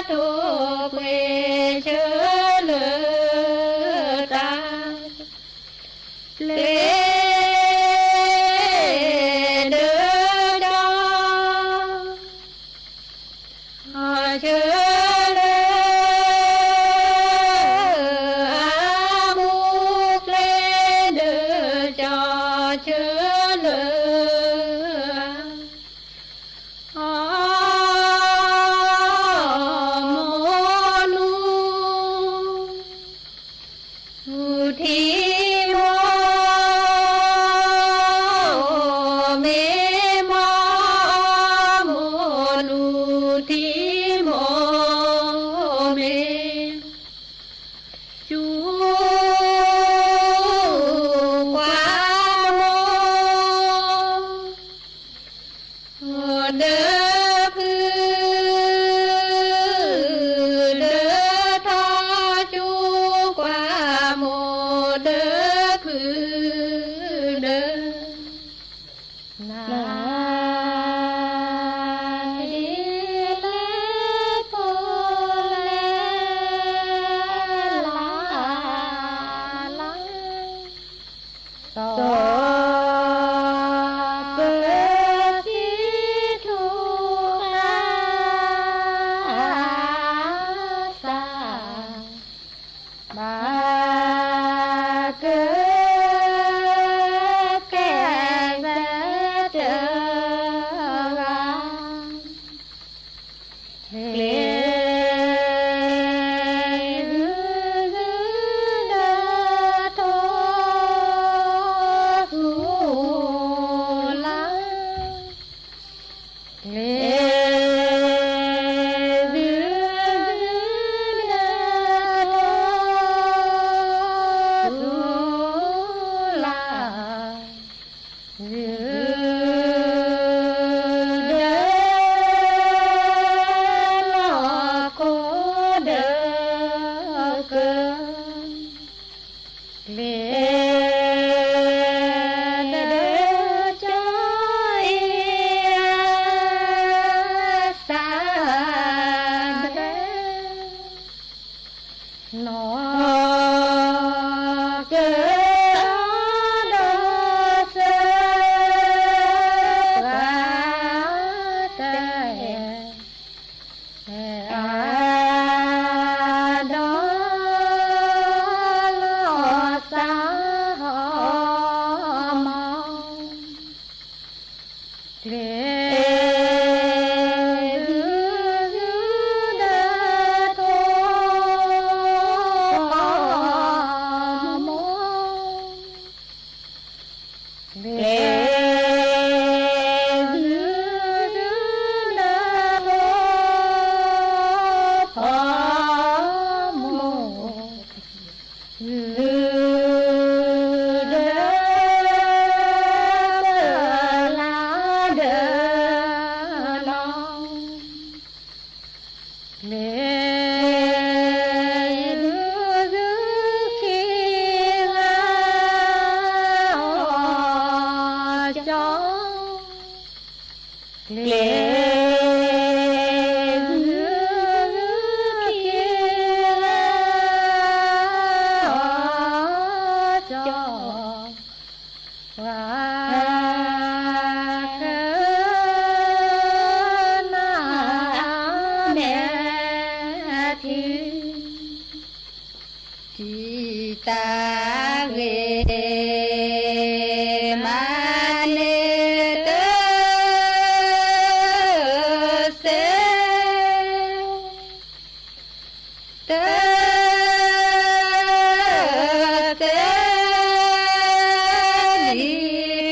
ထိၣ်ပှ့ၤ ဆၢလၢ တၢ် ပျဲ ဒၢကၠီ ဆၢလၢ အမူကျဲ ဒၢကၠီ ဆၢလၢ အမိၢ်နူ ဘၣ်ကကဲစၢ်တဂၤ ကျဲၤဒုးဒုးဒၢထီၣ်သူလၢ်, ကျဲၤဒုးဒုးဒၢထီၣ်သူလၢ်, ဒုးဒၢလီၤခိၣ်ဒၢကၢ, ကျဲၤဒၢကၠီအ့ၣ်အစၢ်ဒၢ, နီၢ်ကဒီးစၢၤပှၤတၢ်အဲၣ် အဒိးလီၤစၢ်ဟီၣ်မီၢ်, ကျဲၤဒုးဒုးဒၢထီၣ်ဖီမိၢ်, ကျဲၤဒုးဒုးဒၢထီၣ်ဖီမိၢ်, ဒုးဒၢကလၤဒၢနီၢ်, ကျဲၤဒုးဒုးခံဂၤအီၣ်ကၠီ, ကျဲၤဒုးဒုးခံဂၤအီၣ်ကၠီ, ပှၤကနၣ်အမဲာ်ထံ တံၤသးဂ့ၤ မၤန့ၢ်တၢ်စဲး, တၢ်စဲး ဒ်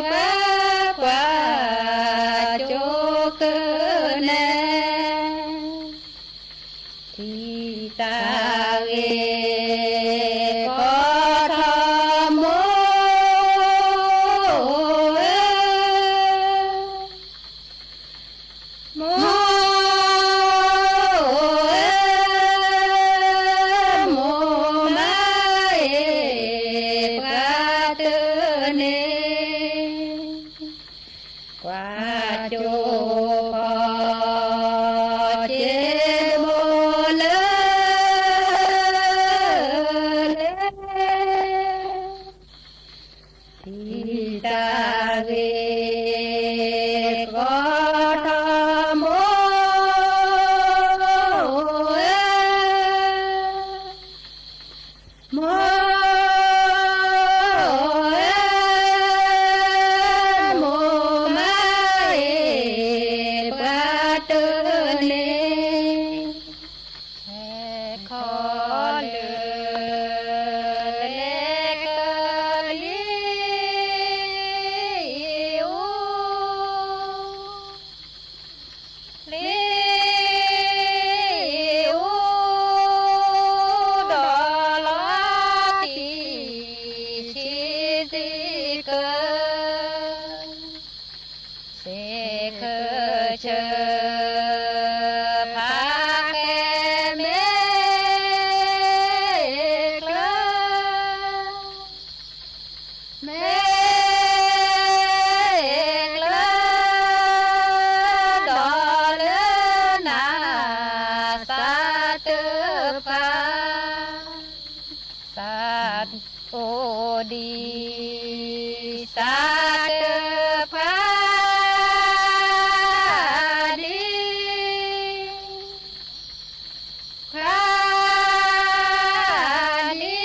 ပှၤကွၢ်ကၠိကၢနဲ တံၤသးဂ့ၤ ကိးထီၣ်မိၢ်ဧၢ, မိၢ်ဧၢ, မိၢ်မၤအ့ၣ်ပှၤတန့ၢ် ကွၢ်ကၠိဖီၣ်စ့မိၢ်လၢ တံၤသးဂ့ၤ ကိးထီၣ်မိၢ်ဧၢ, မိၢ်ဧၢ, မိၢ်မၤအ့ၣ်ပှၤတန့ၢ် ဟဲခီလၢ လဲၤကလံၤအူ လံၤအူ ဒီးလီၤတံၢ်ဆံးစ့ကၢ စ့ၢ်ကီးဆၢ ဖးကဲမ့ၢ်ကျၢၤ မ့ၢ်ကျၢၤ ဒီးလၢနၤသးတပှၢ် သးအိၣ်ဒံး သးတပှၢ်ဒံး ပှၢ်ဒံး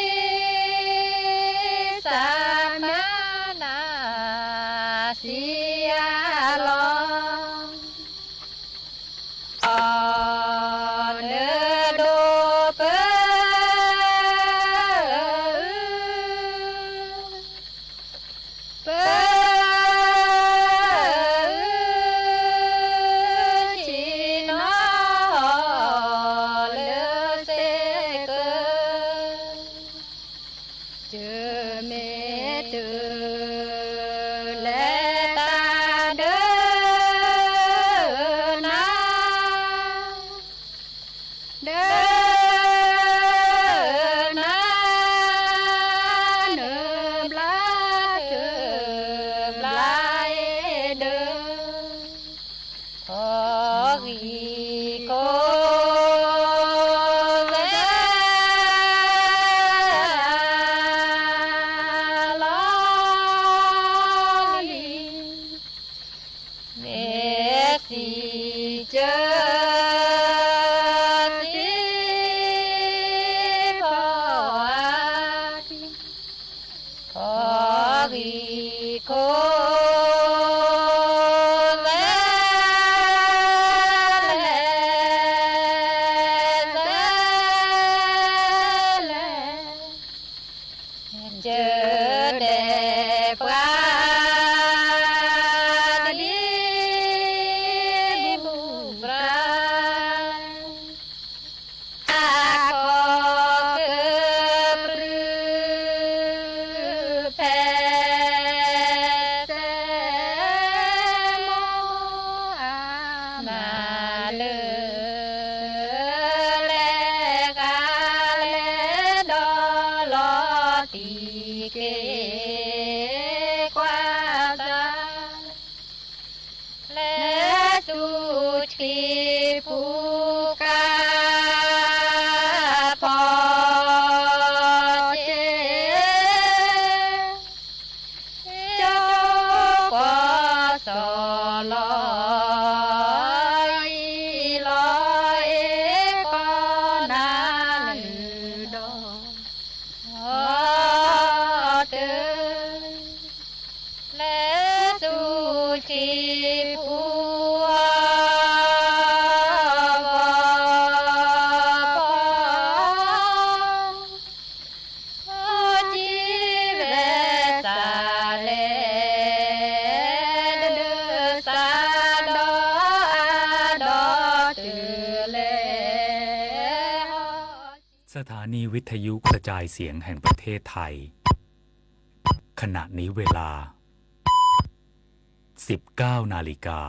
สถานีวิทยุกระจายเสียงแห่งประเทศไทย ขณะนี้เวลา สิบเก้านาฬิกา